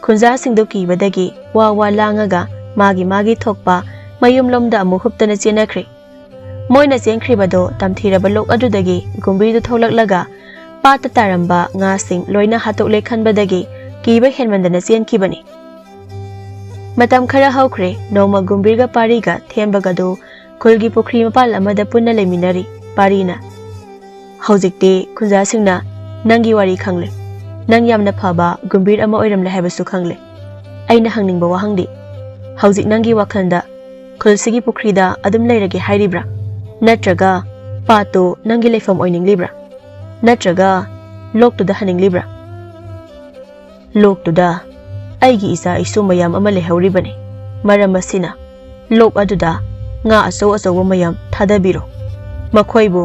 ꯈꯨꯟꯖꯥꯁꯤꯡꯗꯨ ꯀꯤꯕꯗꯒꯤ ꯋꯥ ꯋꯥ ꯂꯥꯡꯉꯒ ꯃꯥꯒꯤ ꯃꯥꯒꯤ ꯊꯣꯛꯄ ꯃꯌꯨꯝꯂꯣꯝꯗ ꯑꯃꯨꯛ ꯍꯨꯞꯇꯅ ꯆꯦꯟꯅꯈ꯭ꯔꯦ꯫ ꯃꯣꯏꯅ ꯆꯦꯟꯈ꯭ꯔꯤꯕꯗꯣ ꯇꯝꯊꯤꯔꯕ ꯂꯣꯛ ꯑꯗꯨꯗꯒꯤ ꯒꯨꯝꯕꯤꯔꯗꯨ ꯊꯣꯛꯂꯛꯂꯒ ꯄꯥꯠꯇ ꯇꯥꯔꯝꯕ ꯉꯥꯁꯤꯡ ꯂꯣꯏꯅ ꯍꯥꯠꯇꯣꯛꯂꯦ ꯈꯟꯕꯗꯒꯤ ꯀꯤꯕ ꯍꯦꯟꯃꯟꯗꯅ ꯆꯦꯟꯈꯤꯕꯅꯤ꯫ ꯃꯇꯝ ꯈꯔ ꯍꯧꯈ꯭ꯔꯦ꯫ ꯅꯣꯡꯃ ꯒꯨꯝꯕꯤꯔꯒ ꯄꯥꯔꯤꯒ ꯊꯦꯝꯕꯒꯗꯨ ꯈꯨꯜꯒꯤ ꯄꯨꯈ꯭ꯔꯤ ꯃꯄꯥꯜ ꯑꯃꯗ ꯄꯨꯟꯅ ꯂꯩꯃꯤꯟꯅꯔꯤ꯫ ꯄꯥꯔꯤꯅ, "ꯍꯧꯖꯤꯛꯇꯤ ꯈꯨꯟꯖꯥꯁꯤꯡꯅ ꯅꯪꯒꯤ ꯋꯥꯔꯤ ꯈꯪꯂꯦ꯫ ꯅꯪ ꯌꯥꯝꯅ ꯐꯕ ꯒꯨꯝꯕꯤꯔ ꯑꯃ ꯑꯣꯏꯔꯝꯂꯦ ꯍꯥꯏꯕꯁꯨ ꯈꯪꯂꯦ꯫ ꯑꯩꯅ ꯍꯪꯅꯤꯡꯕ ꯋꯥꯍꯪꯗꯤ, ꯍꯧꯖꯤꯛ ꯅꯪꯒꯤ ꯋꯥꯈꯜꯗ ꯈꯨꯜꯁꯤꯒꯤ ꯄꯨꯈ꯭ꯔꯤꯗ ꯑꯗꯨꯝ ꯂꯩꯔꯒꯦ ꯍꯥꯏꯔꯤꯕ꯭ꯔꯥ? ꯅꯠꯇ꯭ꯔꯒ ꯄꯥꯠꯇꯨ ꯅꯪꯒꯤ ꯂꯩꯐꯝ ꯑꯣꯏꯅꯤꯡꯂꯤꯕ꯭ꯔꯥ? ꯅꯠꯇ꯭ꯔꯒ ꯂꯣꯛꯇꯨꯗ ꯍꯟꯅꯤꯡꯂꯤꯕ꯭ꯔꯥ?" "ꯂꯣꯛꯇꯨꯗ ꯑꯩꯒꯤ ꯏꯆꯥ ꯏꯁꯨ ꯃꯌꯥꯝ ꯑꯃ ꯂꯩꯍꯧꯔꯤꯕꯅꯤ꯫ ꯃꯔꯝ ꯑꯁꯤꯅ ꯂꯣꯛ ꯑꯗꯨꯗ ꯉꯥ ꯑꯆꯧ ꯑꯆꯧꯕ ꯃꯌꯥꯝ ꯊꯥꯗꯕꯤꯔꯣ꯫ ꯃꯈꯣꯏꯕꯨ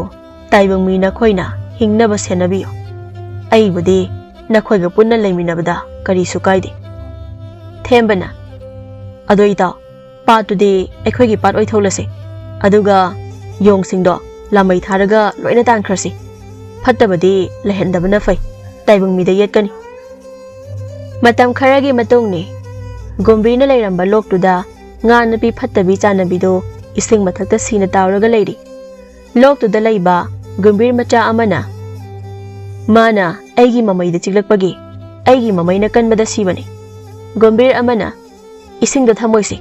ꯇꯥꯏꯕꯪ ꯃꯤ ꯅꯈꯣꯏꯅ ꯍꯤꯡꯅꯕ ꯁꯦꯟꯅꯕꯤꯌꯨ꯫ ꯑꯩꯕꯨꯗꯤ ꯅꯈꯣꯏꯒ ꯄꯨꯟꯅ ꯂꯩꯃꯤꯟꯅꯕꯗ ꯀꯔꯤꯁꯨ ꯀꯥꯏꯗꯦ꯫" ꯊꯦꯝꯕꯅ, "ꯑꯗꯣ ꯏꯇꯥꯎ, ꯄꯥꯠꯇꯨꯗꯤ ꯑꯩꯈꯣꯏꯒꯤ ꯄꯥꯠ ꯑꯣꯏꯊꯣꯛꯂꯁꯤ꯫ ꯑꯗꯨꯒ ꯌꯣꯡꯁꯤꯡꯗꯣ ꯂꯥꯃꯩ ꯊꯥꯔꯒ ꯂꯣꯏꯅ ꯇꯥꯟꯈ꯭ꯔꯁꯤ꯫ ꯐꯠꯇꯕꯗꯤ ꯂꯩꯍꯟꯗꯕꯅ ꯐꯩ꯫ ꯇꯥꯏꯕꯪ ꯃꯤꯗ ꯌꯦꯠꯀꯅꯤ꯫" ꯃꯇꯝ ꯈꯔꯒꯤ ꯃꯇꯨꯡꯅꯤ꯫ ꯒꯨꯝꯕꯤꯔꯅ ꯂꯩꯔꯝꯕ ꯂꯣꯛꯇꯨꯗ ꯉꯥ ꯅꯨꯄꯤ ꯐꯠꯇꯕꯤ ꯆꯥꯟꯅꯕꯤꯗꯨ ꯏꯁꯤꯡ ꯃꯊꯛꯇ ꯁꯤꯅ ꯇꯥꯎꯔꯒ ꯂꯩꯔꯤ꯫ ꯂꯣꯛꯇꯨꯗ ꯂꯩꯕ ꯒꯨꯝꯕꯤꯔ ꯃꯆꯥ ꯑꯃꯅ, "ꯃꯥꯅ ꯑꯩꯒꯤ ꯃꯃꯩꯗ ꯆꯤꯛꯂꯛꯄꯒꯤ ꯑꯩꯒꯤ ꯃꯃꯩꯅ ꯀꯟꯕꯗ ꯁꯤꯕꯅꯤ꯫" ꯒꯨꯝꯕꯤꯔ ꯑꯃꯅ, "ꯏꯁꯤꯡꯗ ꯊꯝꯃꯣꯏꯁꯤ,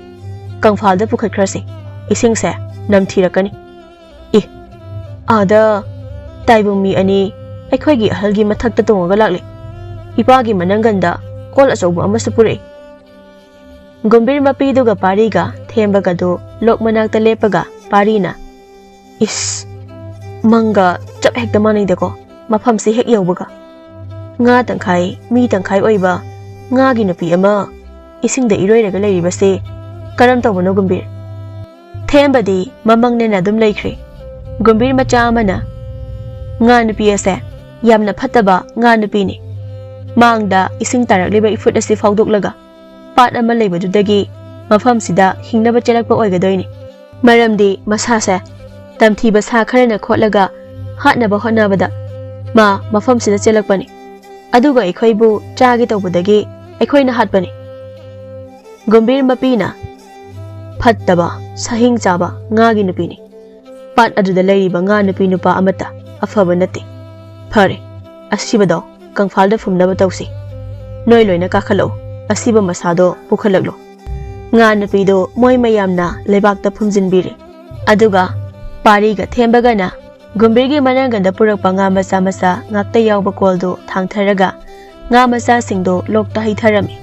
ꯀꯪꯐꯥꯜꯗ ꯄꯨꯈꯠꯈ꯭ꯔꯁꯤ꯫ ꯏꯁꯤꯡꯁꯦ ꯅꯝꯊꯤꯔꯛꯀꯅꯤ꯫ ꯏ, ꯑꯥꯗ ꯇꯥꯏꯕꯪ ꯃꯤ ꯑꯅꯤ ꯑꯩꯈꯣꯏꯒꯤ ꯑꯍꯜꯒꯤ ꯃꯊꯛꯇ ꯇꯣꯡꯉꯒ ꯂꯥꯛꯂꯤ꯫ ꯏꯄꯥꯒꯤ ꯃꯅꯪꯒꯟꯗ ꯀꯣꯜ ꯑꯆꯧꯕ ꯑꯃꯁꯨ ꯄꯨꯔꯛꯏ꯫" ꯒꯨꯝꯕꯤꯔ ꯃꯄꯤꯗꯨꯒ ꯄꯥꯔꯤꯒ ꯊꯦꯝꯕꯒꯗꯨ ꯂꯣꯛ ꯃꯅꯥꯛꯇ ꯂꯦꯞꯄꯒ ꯄꯥꯔꯤꯅ, "ꯏꯁ, ꯃꯪꯒ ꯆꯞ ꯍꯦꯛꯇ ꯃꯥꯟꯅꯩꯗꯀꯣ, ꯃꯐꯝꯁꯤ ꯍꯦꯛ ꯌꯧꯕꯒ꯫ ꯉꯥ ꯇꯪꯈꯥꯏ, ꯃꯤ ꯇꯪꯈꯥꯏ ꯑꯣꯏꯕ ꯉꯥꯒꯤ ꯅꯨꯄꯤ ꯑꯃ ꯏꯁꯤꯡꯗ ꯏꯔꯣꯏꯔꯒ ꯂꯩꯔꯤꯕꯁꯦ ꯀꯔꯝ ꯇꯧꯕꯅꯣ, ꯒꯨꯝꯕꯤꯔ?" ꯊꯦꯝꯕꯗꯤ ꯃꯃꯪꯅꯦꯅ ꯑꯗꯨꯝ ꯂꯩꯈ꯭ꯔꯦ꯫ ꯒꯨꯝꯕꯤꯔ ꯃꯆꯥ ꯑꯃꯅ, "ꯉꯥ ꯅꯨꯄꯤ ꯑꯁꯦ ꯌꯥꯝꯅ ꯐꯠꯇꯕ ꯉꯥ ꯅꯨꯄꯤꯅꯤ꯫ ꯃꯥꯡꯗ ꯏꯁꯤꯡ ꯇꯥꯔꯛꯂꯤꯕ ꯏꯐꯨꯠ ꯑꯁꯤ ꯐꯥꯎꯗꯣꯛꯂꯒ ꯄꯥꯠ ꯑꯃ ꯂꯩꯕꯗꯨꯗꯒꯤ ꯃꯐꯝꯁꯤꯗ ꯍꯤꯡꯅꯕ ꯆꯦꯜꯂꯛꯄ ꯑꯣꯏꯒꯗꯣꯏꯅꯤ꯫ ꯃꯔꯝꯗꯤ ꯃꯁꯥꯁꯦ ꯇꯝꯊꯤꯕ ꯁꯥ ꯈꯔꯅ ꯈꯣꯠꯂꯒ ꯍꯥꯠꯅꯕ ꯍꯣꯠꯅꯕꯗ ꯃꯥ ꯃꯐꯝꯁꯤꯗ ꯆꯦꯜꯂꯛꯄꯅꯤ꯫ ꯑꯗꯨꯒ ꯑꯩꯈꯣꯏꯕꯨ ꯆꯥꯒꯦ ꯇꯧꯕꯗꯒꯤ ꯑꯩꯈꯣꯏꯅ ꯍꯥꯠꯄꯅꯤ꯫" ꯒꯨꯝꯕꯤꯔ ꯃꯄꯤꯅ, "ꯐꯠꯇꯕ, ꯁꯥꯍꯤꯡ ꯆꯥꯕ ꯉꯥꯒꯤ ꯅꯨꯄꯤꯅꯤ꯫ ꯄꯥꯠ ꯑꯗꯨꯗ ꯂꯩꯔꯤꯕ ꯉꯥ ꯅꯨꯄꯤ ꯅꯨꯄꯥ ꯑꯃꯠꯇ ꯑꯐꯕ ꯅꯠꯇꯦ꯫ ꯐꯔꯦ, ꯑꯁꯤꯕꯗꯣ ꯀꯪꯐꯥꯜꯗ ꯐꯨꯝꯅꯕ ꯇꯧꯁꯤ꯫ ꯅꯣꯏ ꯂꯣꯏꯅ ꯀꯥꯈꯠꯂꯛꯎ, ꯑꯁꯤꯕ ꯃꯁꯥꯗꯣ ꯄꯨꯈꯠꯂꯛꯂꯣ꯫" ꯉꯥ ꯅꯨꯄꯤꯗꯣ ꯃꯣꯏ ꯃꯌꯥꯝꯅ ꯂꯩꯕꯥꯛꯇ ꯐꯨꯝꯖꯤꯟꯕꯤꯔꯦ꯫ ꯑꯗꯨꯒ ꯄꯥꯔꯤꯒ ꯊꯦꯝꯕꯒꯅ ꯒꯨꯝꯕꯤꯔꯒꯤ ꯃꯅꯪꯒꯟꯗ ꯄꯨꯔꯛꯄ ꯉꯥ ꯃꯆꯥ ꯃꯆꯥ ꯉꯥꯛꯇ ꯌꯥꯎꯕ ꯀꯣꯜꯗꯨ ꯊꯥꯡꯊꯔꯒ ꯉꯥ ꯃꯆꯥꯁꯤꯡꯗꯨ ꯂꯣꯛꯇ ꯍꯩꯊꯔꯝꯃꯤ꯫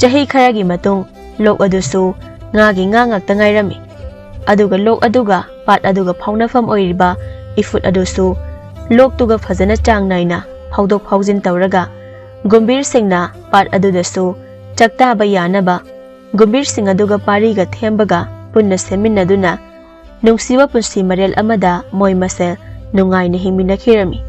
ꯆꯍꯤ ꯈꯔꯒꯤ ꯃꯇꯨꯡ ꯂꯣꯛ ꯑꯗꯨꯁꯨ ꯉꯥꯒꯤ ꯉꯥ ꯉꯥꯛꯇ ꯉꯥꯏꯔꯝꯃꯤ꯫ ꯑꯗꯨꯒ ꯂꯣꯛ ꯑꯗꯨꯒ ꯄꯥꯠ ꯑꯗꯨꯒ ꯐꯥꯎꯅꯐꯝ ꯑꯣꯏꯔꯤꯕ ꯏꯐꯨꯠ ꯑꯗꯨꯁꯨ ꯂꯣꯛꯇꯨꯒ ꯐꯖꯅ ꯆꯥꯡ ꯅꯥꯏꯅ ꯐꯥꯎꯗꯣꯛ ꯐꯥꯎꯖꯤꯟ ꯇꯧꯔꯒ ꯒꯨꯝꯕꯤꯔꯁꯤꯡꯅ ꯄꯥꯠ ꯑꯗꯨꯗꯁꯨ ꯆꯥꯛꯇꯥꯕ ꯌꯥꯅꯕ ꯒꯨꯝꯕꯤꯔꯁꯤꯡ ꯑꯗꯨꯒ ꯄꯥꯔꯤꯒ ꯊꯦꯝꯕꯒ ꯄꯨꯟꯅ ꯁꯦꯝꯃꯤꯟꯅꯗꯨꯅ ꯅꯨꯡꯁꯤꯕ ꯄꯨꯟꯁꯤ ꯃꯔꯦꯜ ꯑꯃꯗ ꯃꯣꯏ ꯃꯁꯦꯜ ꯅꯨꯡꯉꯥꯏꯅ ꯍꯤꯡꯃꯤꯟꯅꯈꯤꯔꯝꯃꯤ꯫